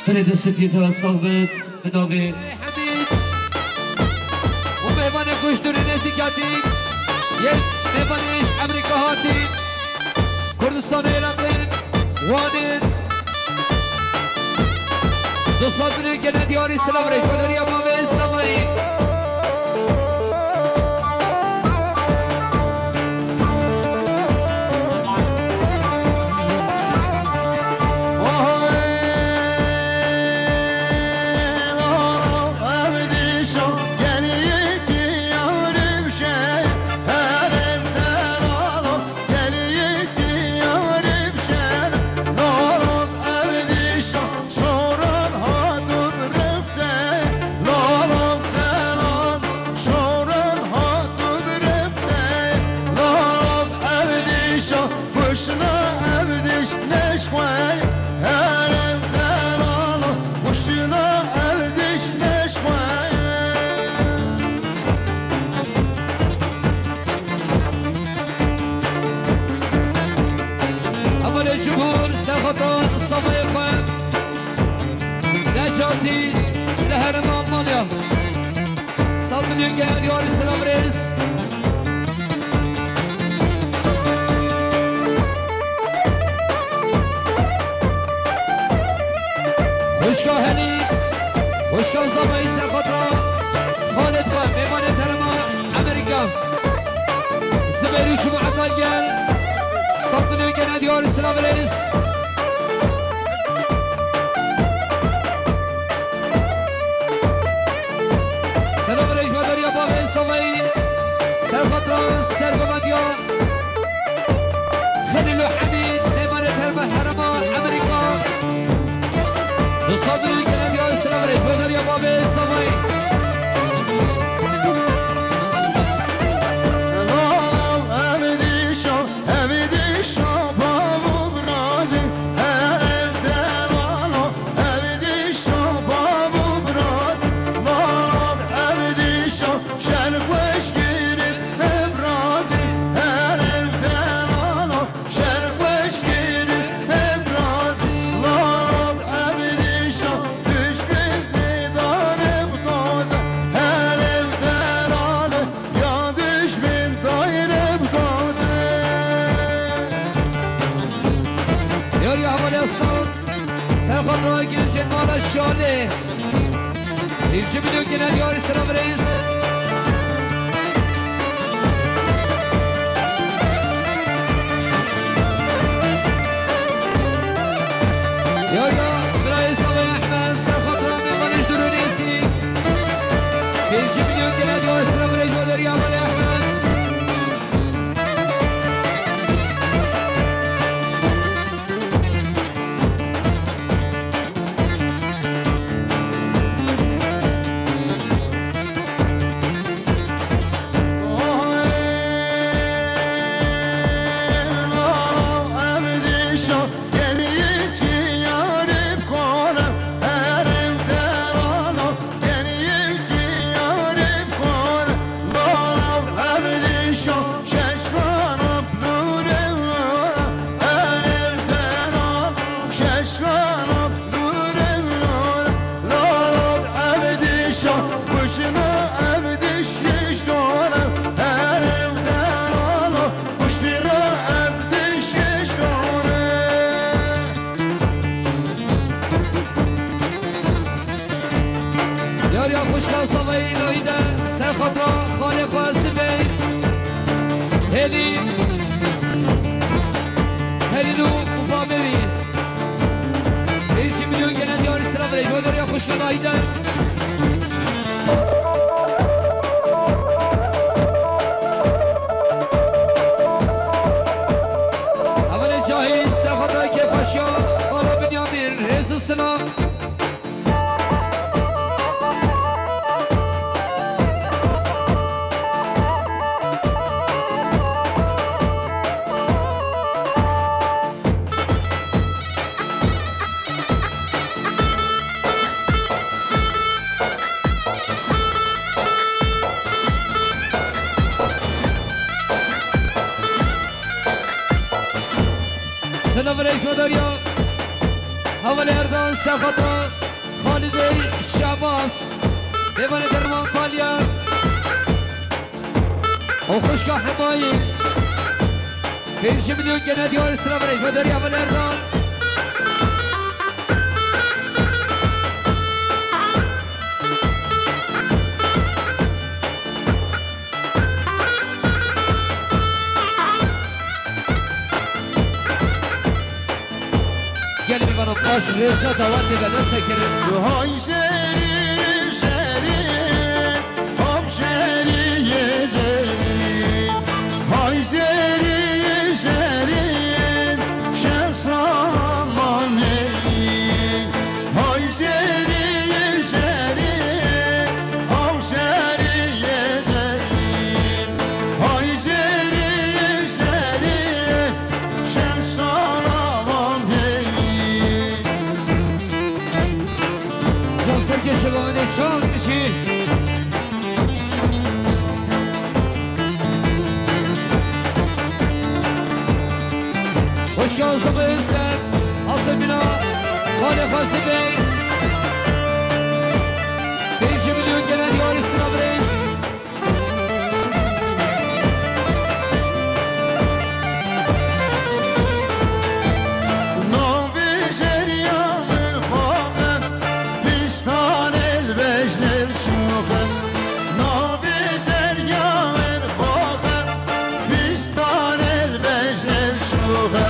Belê destpêkê te sax bit, bi navê Hemîd û mêvanê ku ji dûrî nêzîk hatîn, yên mêvanê ji Amerîka hatîn, Kurdistanê, Iraqê, Wanê, dosta dilê gele diyarî silav rêj û derya bavê Savayî. Kuşna ev diş neşxwe, herem delalo. Kuşna ev diş neşxwe. Hevalê cumhur, serxweta Savayê xwe, Necatî, li herêma Almanya. Sed milyon gele diyarî silav rêz. Xwişka Helî, xwişka Zavayî serxwedra Xalid xwe, mêvanê herêma Amerîka. Zibêrî cumata gel, sed milyon gele diyarî silav rêz. Selam rêj û derya bavê Savayî, serxwedra sergovendiya Xelîl û Hemîd, mêvanê herêma Amerîka. Dosta dilê gele diyarî silav rêj û derya bavê Savayî. Lav ev dîşa, ev dîşa bav û birazî, herem delalo. Ev dîşa bav û birazî, lav ev dîşa şer xweş kirin hevrazî. Herem delalo şer xweş kirin hevrazî. Lav ev dîşa dişmên lê dane bitaze. Herem delalo ya dişmên dayre bitaze. Yar ya hevalê sal. Serxwedra gencên mala Şalê. Hîrcî milyon gele diyarî silav rêz. Yar ya birayê Zavayê Ehmed, serxwedra mêvanê ji dûr û nêzîk. Hîrcî milyon gele diyarî silav rêj û derya bavê Ehmed. Zavayê Nahîde, ser xatra xalê xwe Sibê. Hêlî, Hêlî nû û bavê wî. Pêncî milyon gene diyarî sira birê. Godoriya xwişka Nahîde. Hevalê Cahîl, ser xatra kêfxweşiya Bala Binyamîn, rêz û silav. Silav û rêzmedariya hevalê Erdan, ser xatra Xalidê Şehbaz, mêvanê derman Antalya û xwişka Hemayî. Pêncî milyon gene diyarî sira birê. Xwedariya Hevalê Erdan. Gelin bana baş rêza dawetê ve ne sekirin. Hay zerî, zerî, hop zerî, yê zerî. Hay zerî, zerî, şev samanê. Hay zerî, zerî, haw zerî, yê zerî. Hay zerî, zerî, şev salaman heyî. Can serkê şevanê çal kişî. Xwişka Zibê Êzder, Asebîna, Xalê Xwezî Bey. Pêncî milyon gene diyarî sira birêz. Navê zerya min xaxe, fîstanê li bejnê şûxe. Navê zerya min xaxe, fîstanê li bejnê şûxe.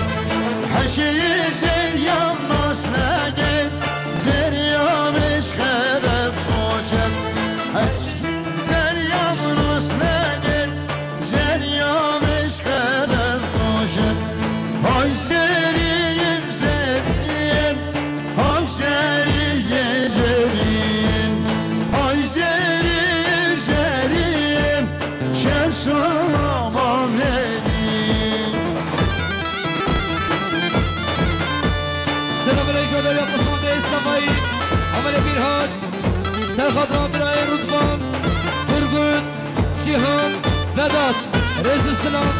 Heşiyê zerya nas nege, zerya min ji xeref poçe. Heşiyê zerya min nas nege, zerya min ji xeref poçe. Hay zerî, zerî, Hay zerî, yê zerî, hay zerî, zerî, şev samanê. Selamünaleyküm, Ömer Yapmış, Muhammed Safai, Ömer Emirhan, Serhat Abdurrahim Rıdvan, Turgut, Cihan, Vedat, rêz û silav.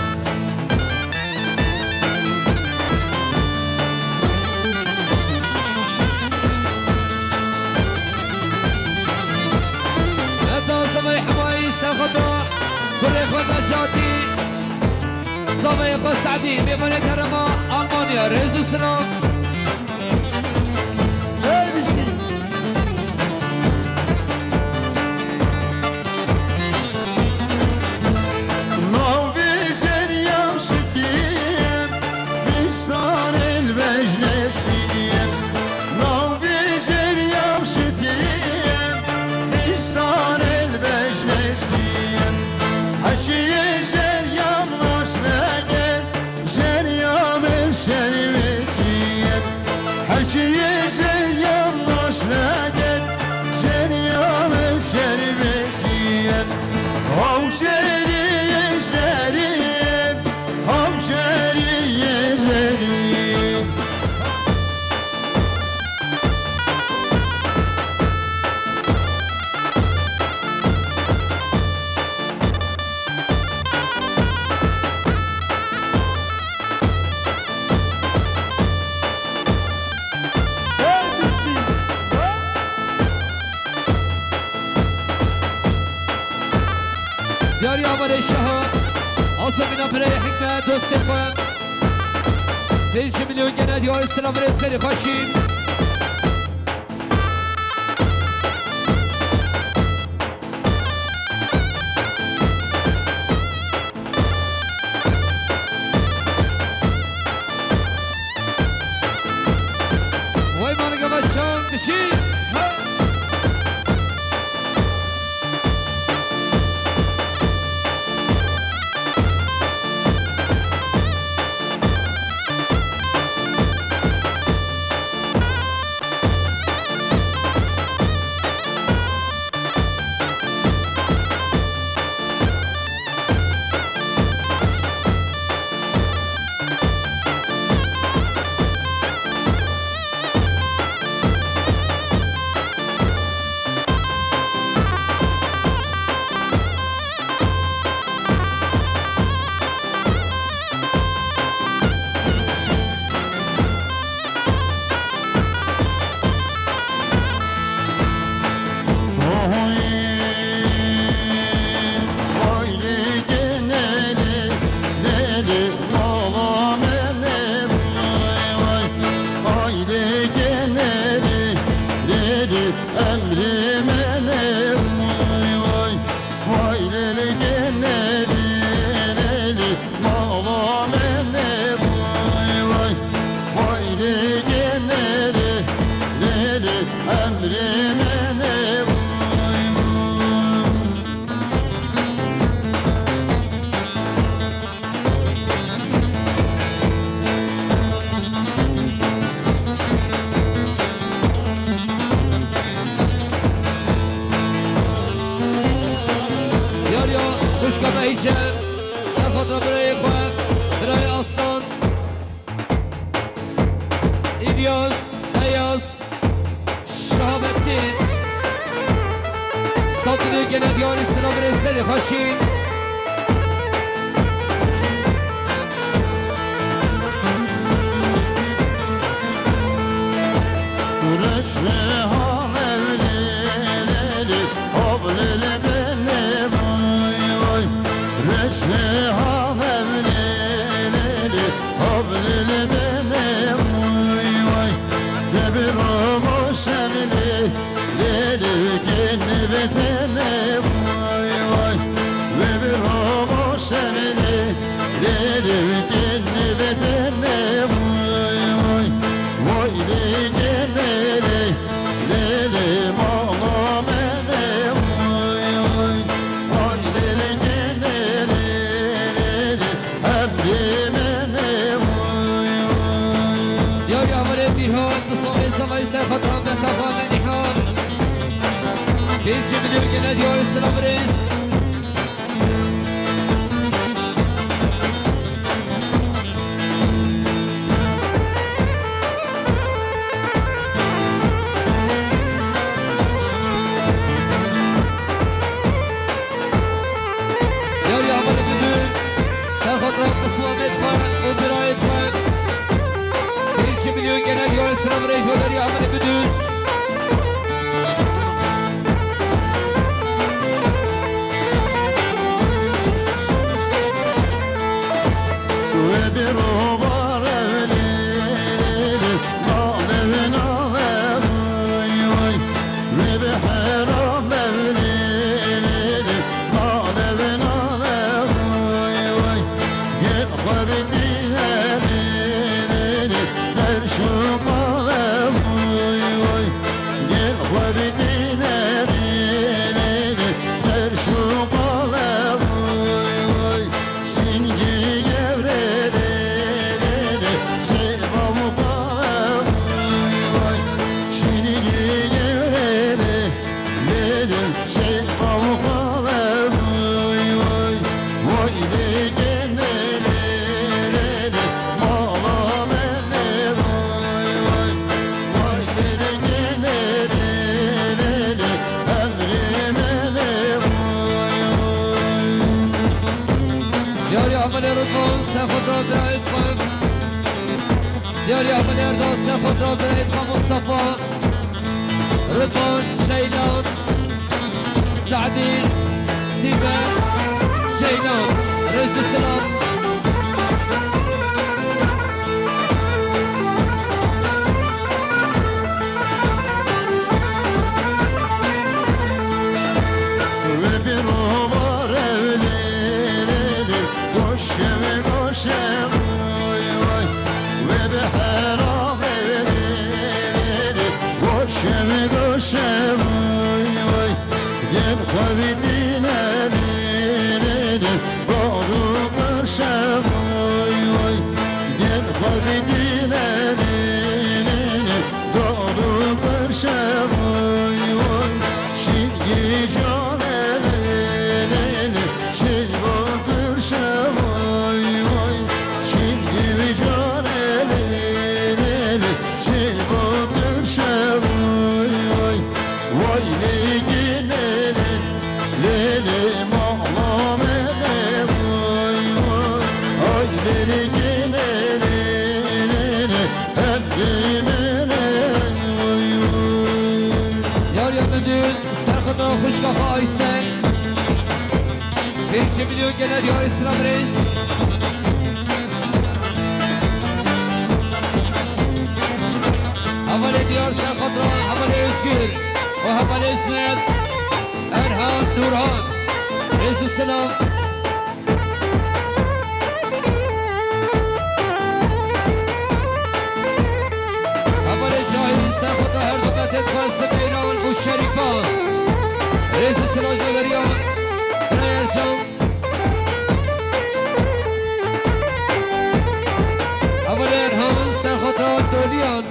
Heta zavayê Hemayî, serxweda kurê xwe Necatî, zavayê xwe Se'dî, mêvanê kerema Almanya, rêz û silav. Navê zerya şitiyê, fîstanê li bejnê şitiyê. Navê zerya şitiyê, fîstanê li bejnê şitiyê. Heşiyê zerya nas nege, Zerya min şervê çiyê, hekiyê zerya nas nege, zerya min şervê çiyê. Haw zerî, zerî, haw zerî, zerî. Diyarî Amerê Şaha, Asebîna Birayê Hikmet, dostê xwe. Pêncî milyon gene diyarî silav rêz xêrê xweşî. Emrê me ne vay vay, vay lê lê gê ne lê lê lê, mala me ne vay vay, vay lê gê ne lê lê lê, emrê me ne vay vay. Yar ya, xwişka me hîç e, ser xatra birayê xwe, birayê Aslan, Îlyas, Eyas, Şahabettin. Sat milyon gene diyarî silav rêzberê xweşî. Reşme ha evlê lê lê, havlê lê benê vay vay. Reşme ha evlê lê lê, havlê lê benê vay vay. Debir o moşemlê. Lê lê gene vetene vay vay. Ve bir romo şevele. Lê lê gene vetene vay vay. Vay lê gene lê. Lê lê mala mene vay vay. Vay lê lê gene lê lê lê. Emrê me ne vay vay. Diyar ya Amerê Bîhan, tu savê savayî ser xatran ve tafa me nîhan. Pêncî milyon gene diyarê silav rêz. Yarî hevalê bidûn, ser xatira qiswamê xwe û birayê xwe. Pêncî milyon gene diyarê silav rêz, yarî hevalê bidûn. Wê bi robar evlê, nale ve nale, vay vay. Wê bi heram evlê, nale ve nale, vay vay. Gel xwe bi dîne, her şu qale, vay vay. Gel xwe bidîne, lê, lê, lê, her şu qale, vay, vay. Şîngî gevrê, lê, lê, lê, lê, şêva û qale, vay, vay. Şîngî gevrê, lê, lê, lê, şêva û qale, vay, vay. Vay, lê, gene, lê, lê, lê, mala me, lê, vay, vay. Vay lê lê gê lê lê lê lê, emrê me lê vay vay. Diyarî Amelê Ridvan, ser xwe dira birayê xwe. Diyarî Amelê Erda, ser xwe dira birayê xwe Mustafa. Ridvan Ceylan. Sadî, Sîme, Ceylan, rêz û silav. Wê bi robar evlê lê lê, goşe ve goşe vay vay. Wê bi heram evlê lê lê, goşe Şevoy voy, gel xwe bidîne lê lê lê, dor û qirşe voy voy, gel xwe bidîne lê lê lê, dor û qirşe voy voy, şîngî jare lê lê lê, şîngo qirşe voy voy, şîngî jare lê lê lê, şîngo qirşe voy voy. Vay lê gînê lê, lê lê mala me de vay vay. Ay lê lê gînê lê, lê lê, hemrî me ne vay vay. Yar ya min dûr, ser xwe da xwişka xwe Aysel. Pêncî milyon gele diyar Îslam Reis. Hevalê diyar Serxatra, hevalê Özgür û hevalê Îsmet, Erhan, Nurhan. Rêz û selam. Hevalê Cahî, Serxatra, her du qetê dixwaze Beyran û Şerîfa. Rêz û selam ji beriya Bira Ercan. Hevalê Erhan, Serxatra, Doliyan.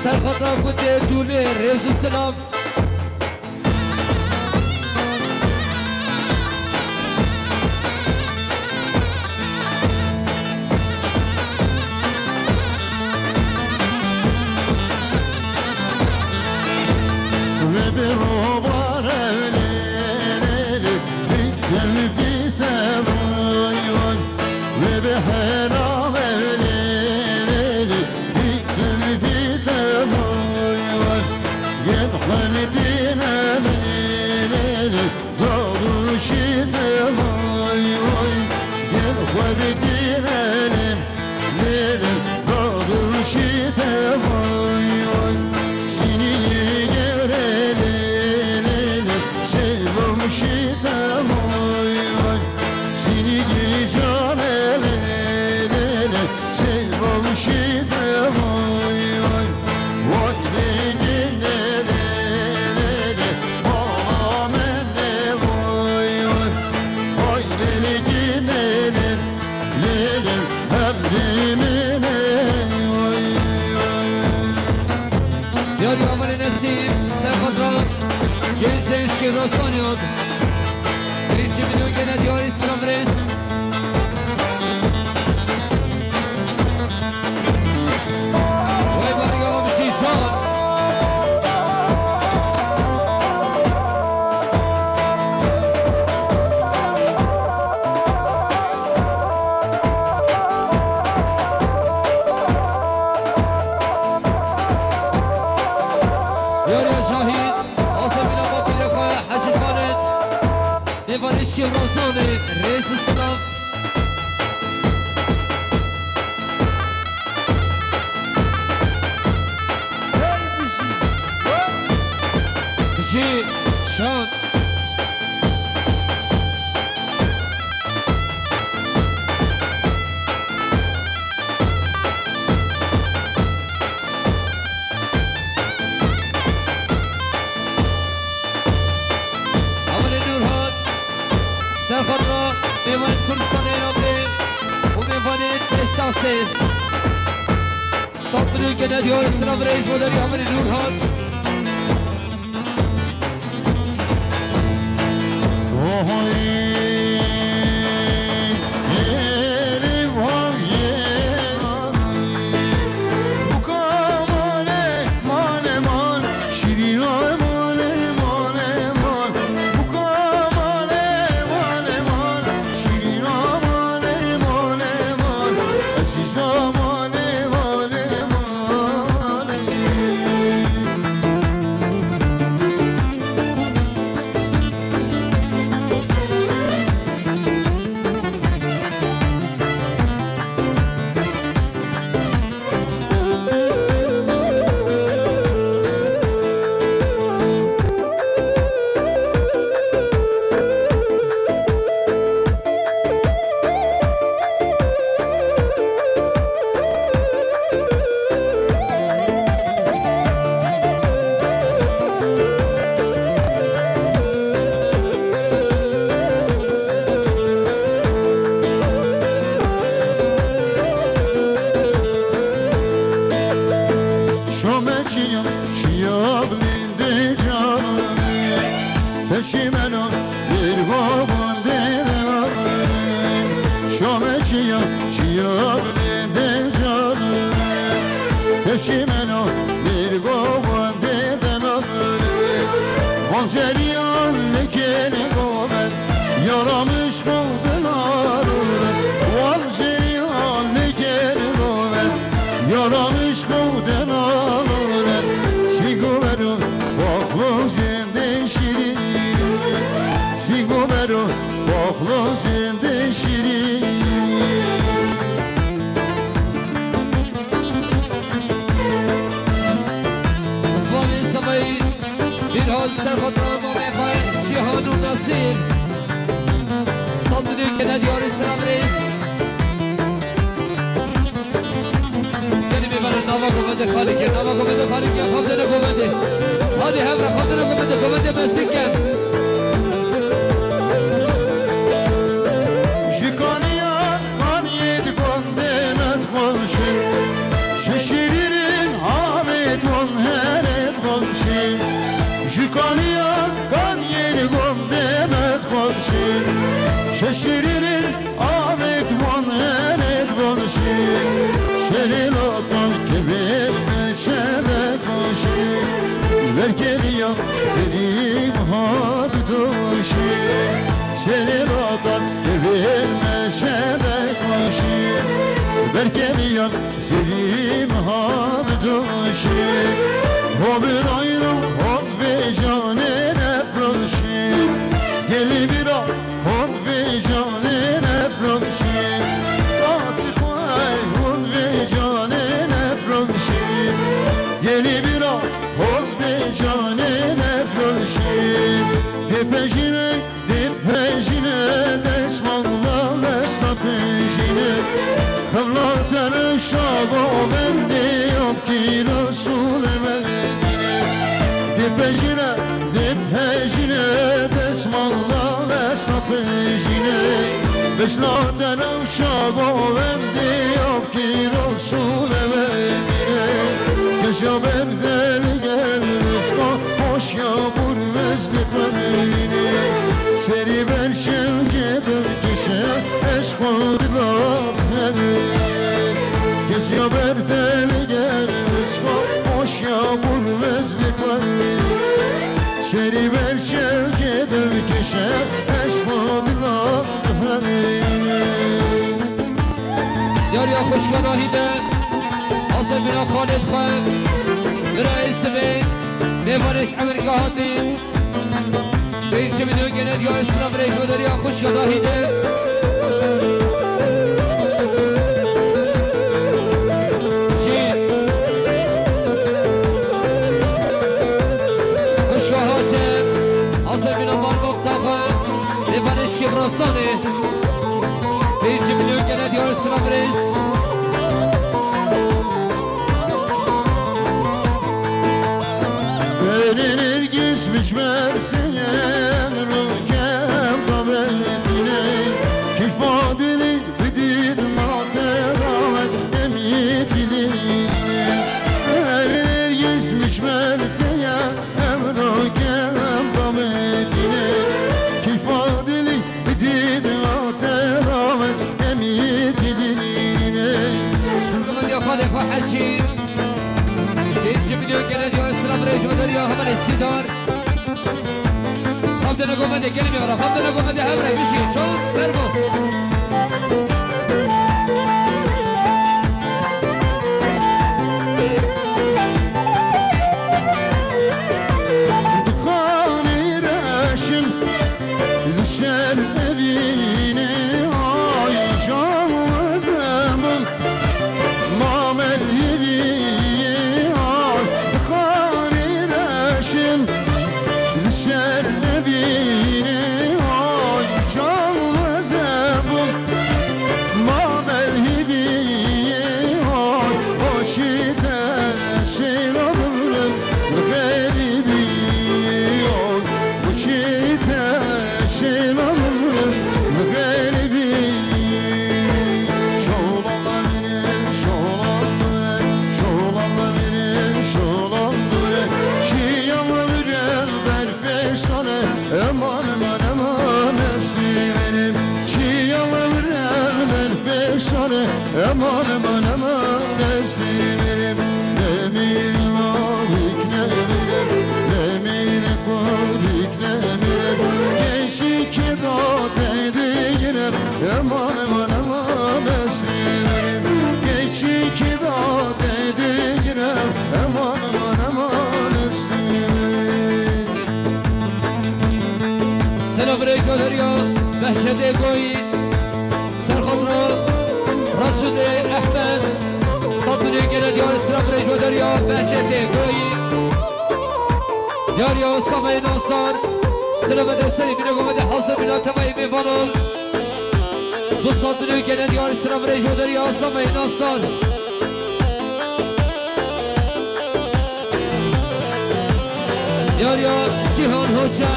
Serxatra gundê Dûlê, rêz û silav. Ve bi robar evlêrê, bi tevfî te vay vay. Ve bi hera evlêrê, bi tevfî te vay vay. Gel xwe bidîne lê lê lê, darûşî te vay vay. Gel xwe bidîne lê lê lê, darûşî te vay vay. Şînî yê gevre lê lê lê, şêvamşî te vay vay. Şînî gîjane lê lê lê, şêvamşî te vay vay. Vay lê gînê lê lê lê, mala me ne vay vay. Vay lê lê gînê lê. Lê lê, hemrî min ê, oy, oy. Diyar Yamanê Nesîm, Serxatra, Gencên Şîrozaniyat. Pêncî milyon gene diyarî Siravrêz. Vay Mario Mijîcan. Yariya Şahîd, Azemîna Bakirê xwe Hecî Xalid, mêvanê Şîrozanê, rêz û silav. Bijî, çand. Hevalê Nûrhan, Serxatra, mêvanên Kurdistanê Îraqê û mêvanên Texasê. Sed milyon gene diyar Siravrêj bo derî hevalê Nûrhan. Çimeno bir babun deden alırım. Şame çiya, çiya deden canım. Tevşimeno bir babun deden alırım. Von zeriyan lekene goven. Yaramış kovden alırım. Von zeriyan lekene goven. Yaramış kovden alırım. Şigovero, koklu zenden şirin. Şigovero, koklu zenden şirin. Zilamê Semeyî, Bîrhal Serxotan, Mamê Xay, Cîhan û Nasîr. Sandinê gene diyarê Sinan Reis. Gelî bêbere nava govendê xalî ke, nava govendê xalî ke, xabdene govendê. Hadi hevre xabdene govendê, govendê mesin ke. Ji kaniya kaniyê di gondê me dixweşin. Şeşirînin avê don herê dixweşin. Ji kaniya kaniyê di gondê me dixweşin. Şeşirînin Avêt wan herêt wan şî, şerê latan kevêr me şere xweşî. Berkeviya zerî hat doşî, şerê latan kevêr me şere xweşî. Berkeviya zerî hat doşî, ho bir ayro hot vê canê nefroşî. Gelî bira Hon vê canê nefroşî, Fatî xwey, hon vê canê nefroşî. Gelî bira, hon vê canê nefroşî. Dê pejîne, dê pejîne, desmala desta pejîne. Xemla te rewşa govendê, Kîlo sûlê Medîne. Dê pejîne, dê pejîne, desmala desta pejîne. Bişna te rewşa govendê, Kîlo sûlê Medîne. Keşa berdel gel rizqa, hoşya burmez dê pejîne. Serî ber şevke dikişe, eşq û dilap nedî. Kesya berdel gel rizqa, hoşya burmez dikişe. Serî ber şevke dikişe, eşq û dilap nedî. Yar ya xwişka Nahîde, Azebîna Xalid xwe, bira Êsivê, mêvanê ji Emerîka hatî. Beyt ji milyon gene diyar silav rêk ve deriya xwişka Nahîde. Jî xwişka Hacer, Azebîna Barbok Taxa, mêvanê Şêxrasanê. Beyt ji milyon gene diyar silav rêz. Belê Nergîs bijber te ye, rokem babetîne. Keyfa dilî bidît ma te damet emî dilî. Belê Nergîs bijber te ye, em rokem babetîne. Keyfa dilî bidît ma te damet emî dilî. Şurgumên ya xalê xwe hecî. Dê ji milyon gene diyor, silav rêj ve deriya hevalê Sîdar. Xabdene govendê, gelê mêvara, xabdene govendê, hev re bişî, ço, fermo. Dixanê reşin li ser evînê, ay can zembin. Mamel yevî, ay dixanê reşin li ser evînê, ay can zembin. Aman aman ez dimirim, nemir lavik nemirim, nemir kodik nemirim, geçik da teydigirim, aman aman aman ez dimirim, geçik da teydigirim, aman aman aman ez dimirim. Selam aleyküm ya, Behçetê Goyî. Serxatra Resûlê Ehmed, Satûnê gene diyar sira birêj ve derya Behçetê Goyî. Diyar ya Samê Nasar, selamet serî bine gomede hazır bina tevayê mêvanan. Du Satûnê gene diyar sira birêj ve derya Samê Nasar. Yar ya Cîhan Hoca,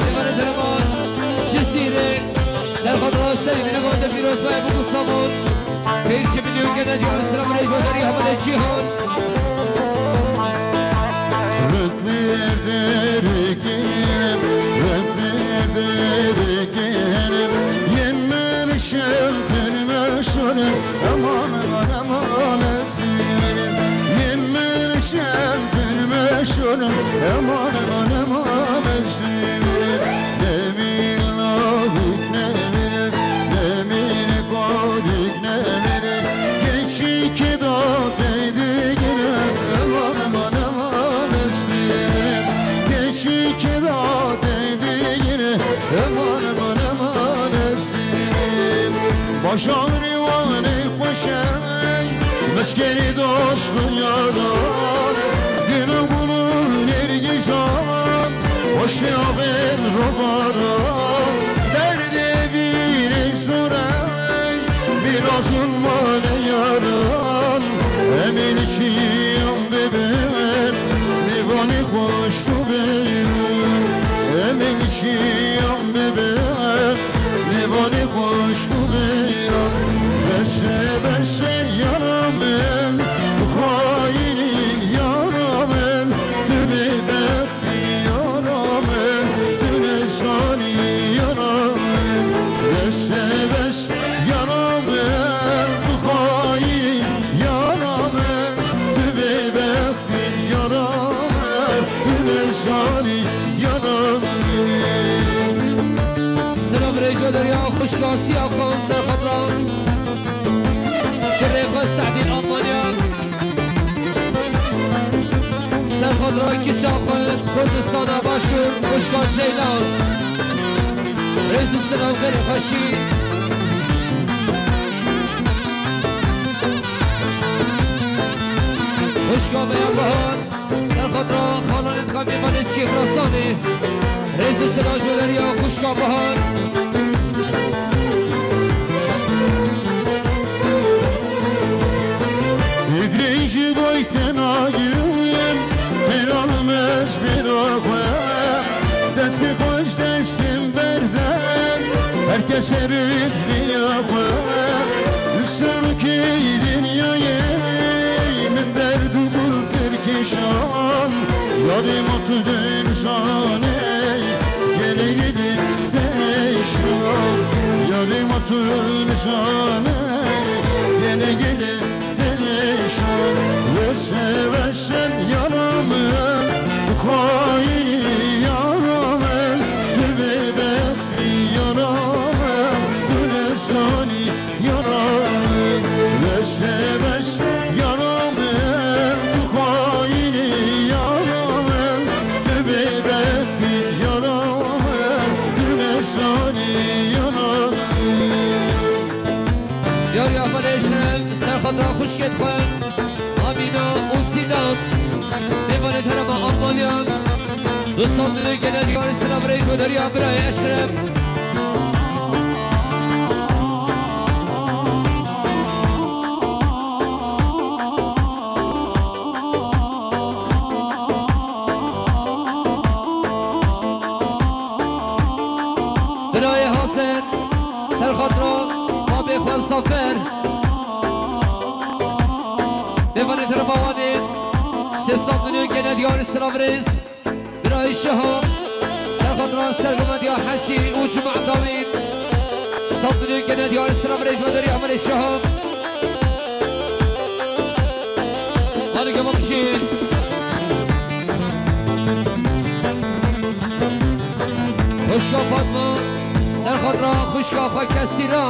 Êvarê Derman, Cizîrê, Serxatra Serî Binegotê Pîrozbayê Bû Gustavon, Pêncî Binî û Gene Diyar Sira Birêj Goderî Hevalê Cîhan. Rutli erderi kirim, rutli erderi kirim, yen min şem pir meşûrim, eman, eman, eman, ez dimirim. Yen min şem pir meşûrim, eman, eman, eman, ez dimirim. Nemir lavik nemirim, nemir kodik nemirim. Geçik da teydigirim, eman, eman, eman, ez dimirim. Geçik da teydigirim, eman, eman, eman, ez dimirim. Bajarî wanê xweşe, meskenî dost û yaran, din û gul û nêrgîzan, xweşê avên rovaran, derdê vîrê zor e, biraz mane yaran, em ê li çiyan bibin, mêvanê xweş û bêrûn, em ê li çiyan bibin, mêvanê xweş û bêran. Bes e, bes e, yara min, tu xayînî, yara min, tu bêbext yara min, tu nezanî yara min. Bes e, bes, yara min, tu xayînî, yara min, tu bêbext yara min, tu nezanî yara min. Silav rêjo derya xwişka Siya Xan Serxatra. Girê xwe Sehdî Almanya. Serxatra kiça xwe Kurdistana Başûr, xwişka Ceylan. Rêz û silav xêr û xweşî. Xwişka me ya Bahar, serxatra xalanê dixwe mêvanê çî Xurasanê. Rêz û silav ji bo derya xwişka Bahar. Hêdrê ji boy te nagirim, têra li me ji bêra xwe. Destê xwe ji destê min berze, her kes e rêxriya xwe. Li ser û kêyî dinyayê min derd û gul kir kêşan. Yarê ma tu dinizanê, gelê gelê teşan. Yarê ma tu dinizanê, gelê gelê teşan. Wese wese yara min, tu xayînî yara min, tu bêbextî yara min, tu nezanî yara min. Wese wese yara min, tu xayînî yara min, tu bêbextî yara min, tu nezanî yara min. Yar ya xwe rêşin, serxatra xwişkêt xwe, Amîna û Sîdam, mêvanê herêma Almanya, du sed milyon gene diyarî silav rêj û derya birayê Eşref. Birayê Hasan, serxatra babê xwe Zafer. Mêvanê herêma Wanê, sê sed milyon gene diyarî silav rêz. Birayê Şiha, serxatra sergovendiya Hecî û Cuma Dawî. Sed milyon gene diyarî silav rêz ji bo derya Amerê Şiha. Xwişka Fatma, ser xatira xwişka xwe kesî re.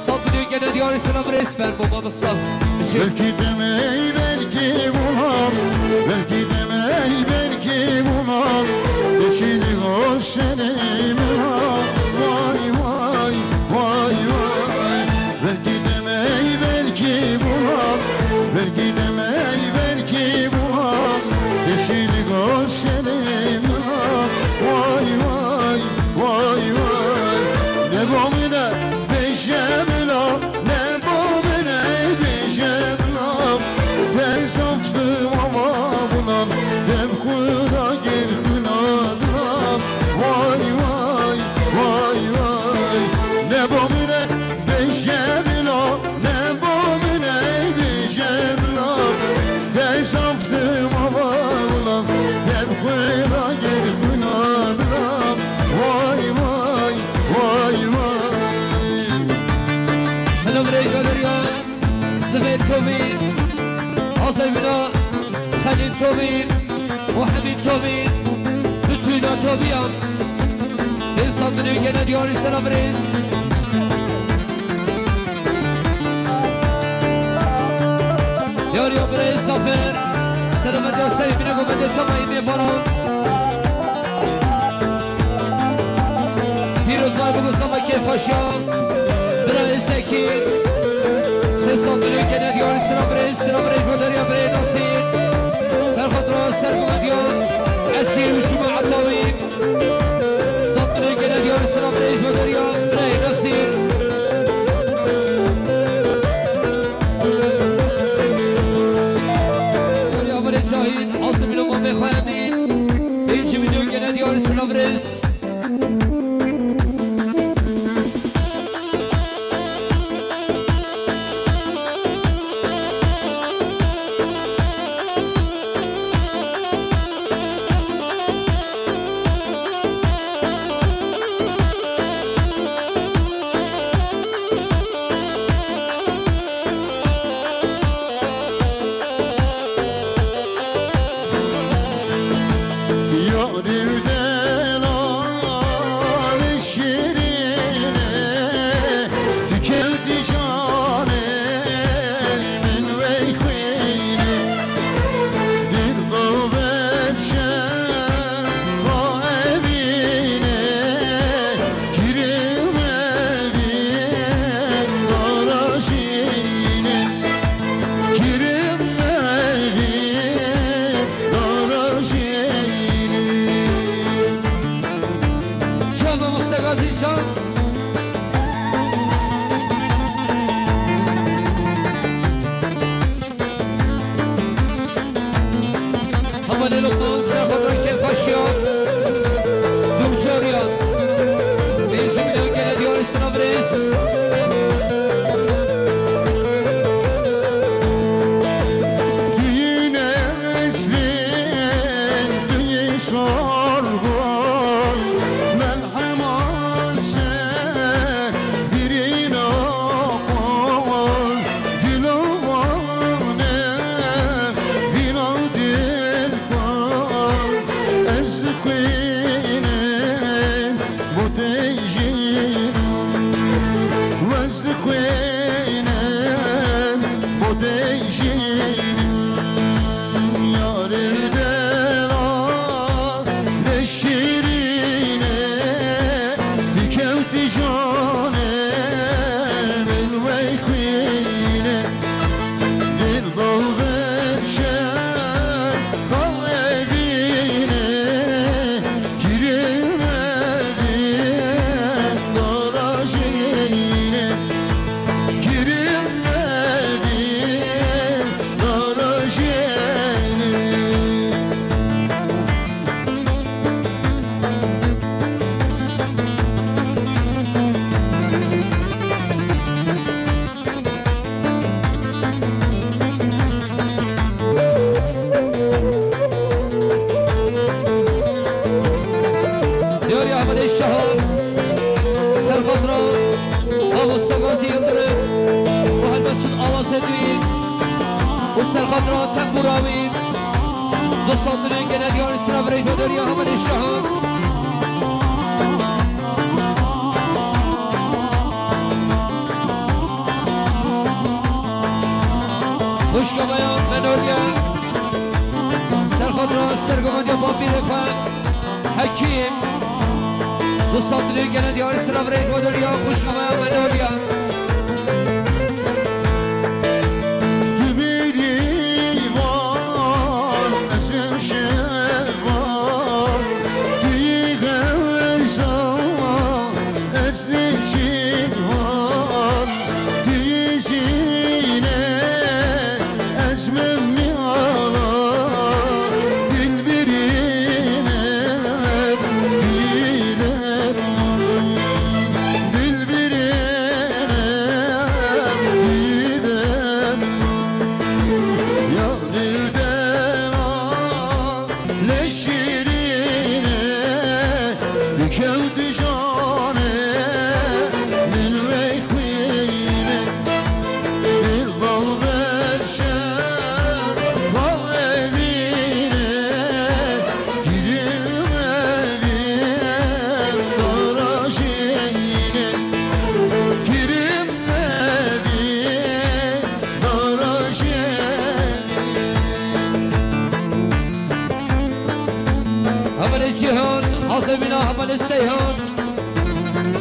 Sed milyon gene diyarî selam reis fermo mamosta. Belkî demey, belkî bulam, belkî demey, belkî bulam. Deşî digo serê min ha. Vay, vay, vay, vay. Belkî demey, belkî bulam, belkî demey, belkî bulam. Deşî digo serê min ha. Vay, vay, vay, vay. Ne bo min e bêje bila, ne bo min e bêje bila. Te zaf dim ava bulam, te bi Xuda gel xwina dilam. Vay, vay, vay, vay. Ne bo min e bêje bila, ne bo min e bêje bila. Te zaf dim ava bulam, te bi Xuda gel xwina dilam. Vay, vay, vay, vay. Selam rêya derya, Zibêr Tomî, Azevîna, Xelîl Tomî, Muhemîd Tomî, Bitûna Tomî ya. Dil sandinê gene diyarî selam reis. Diyarî ya birayê Zafer. Selamet ya serê bine gomete tamay mêvaran. Pîroz may bi Mustafa kêfxweşiya. Birayê Zekî. Sê sandinê gene diyarî selam reis. Selam reis bo derya birayê Nasîr. Ser xwe dira ser gometiya. Esî û Cuma Etawî. Sed milyon gene diyarî selam reis bo derya birayê Nasîr. Derya birê Cahît, Aslı Milo Mamê Xayemî. Pêncî milyon gene diyarî selam reis. Yarî û delal şîrînê, tu kewtî canê min wey xwînê. Dil qewet şev evînê, kirî mevîn dara şîrînê. Kirim mevî darajînî. Çal mamoste Gazî, çal. Hava ne lokman, ser xwe kêfxweşiya. Dûcariya. Pêncî milyon gene diyarî selam reis. Düğün esrin, düğün sorgun, melhem olsun birin okul, gül ovane, vîna dil xwe, ez dixwînim bo te jînim, ez dixwînim bo te jînim. Yarê delal şîrînê, tu kewtî canê min wey xwînê. Dil qewet şev evînê, kirî mevîn darajînê, kirî mevîn darajînê. Diyarî Amedê Şaha, ser xatira Mamoste Gazî Yildirim û helbet şûn awazê dî û Ser xatira tembûra wî. Du sed lirê gene diyarî sira virêj ve doriya hevalê Şahan. Xwişka me ya Menoriye. Ser xatira sergovendiya bapîrê xwe Hekîm. Du sed lirê gene diyarî sira virêj ve doriya xwişka me ya Menoriye. Hevalê Cîhan, Hazemîna, hevalê Seyhan.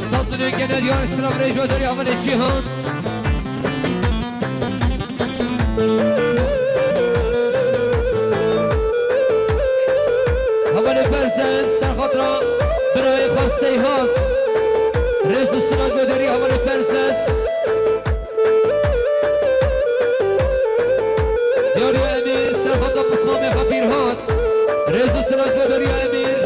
Sed lirê gene diyarî sira virêj ve doriya hevalê Cîhan. Hevalê Ferzend, ser xatira birayê xwe Seyhan. Rêz û silat ve doriya hevalê Ferzend. Diyarî Emîr, ser xatira pismamê xwe Fîrhat. Rêz û silat ve doriya Emîr.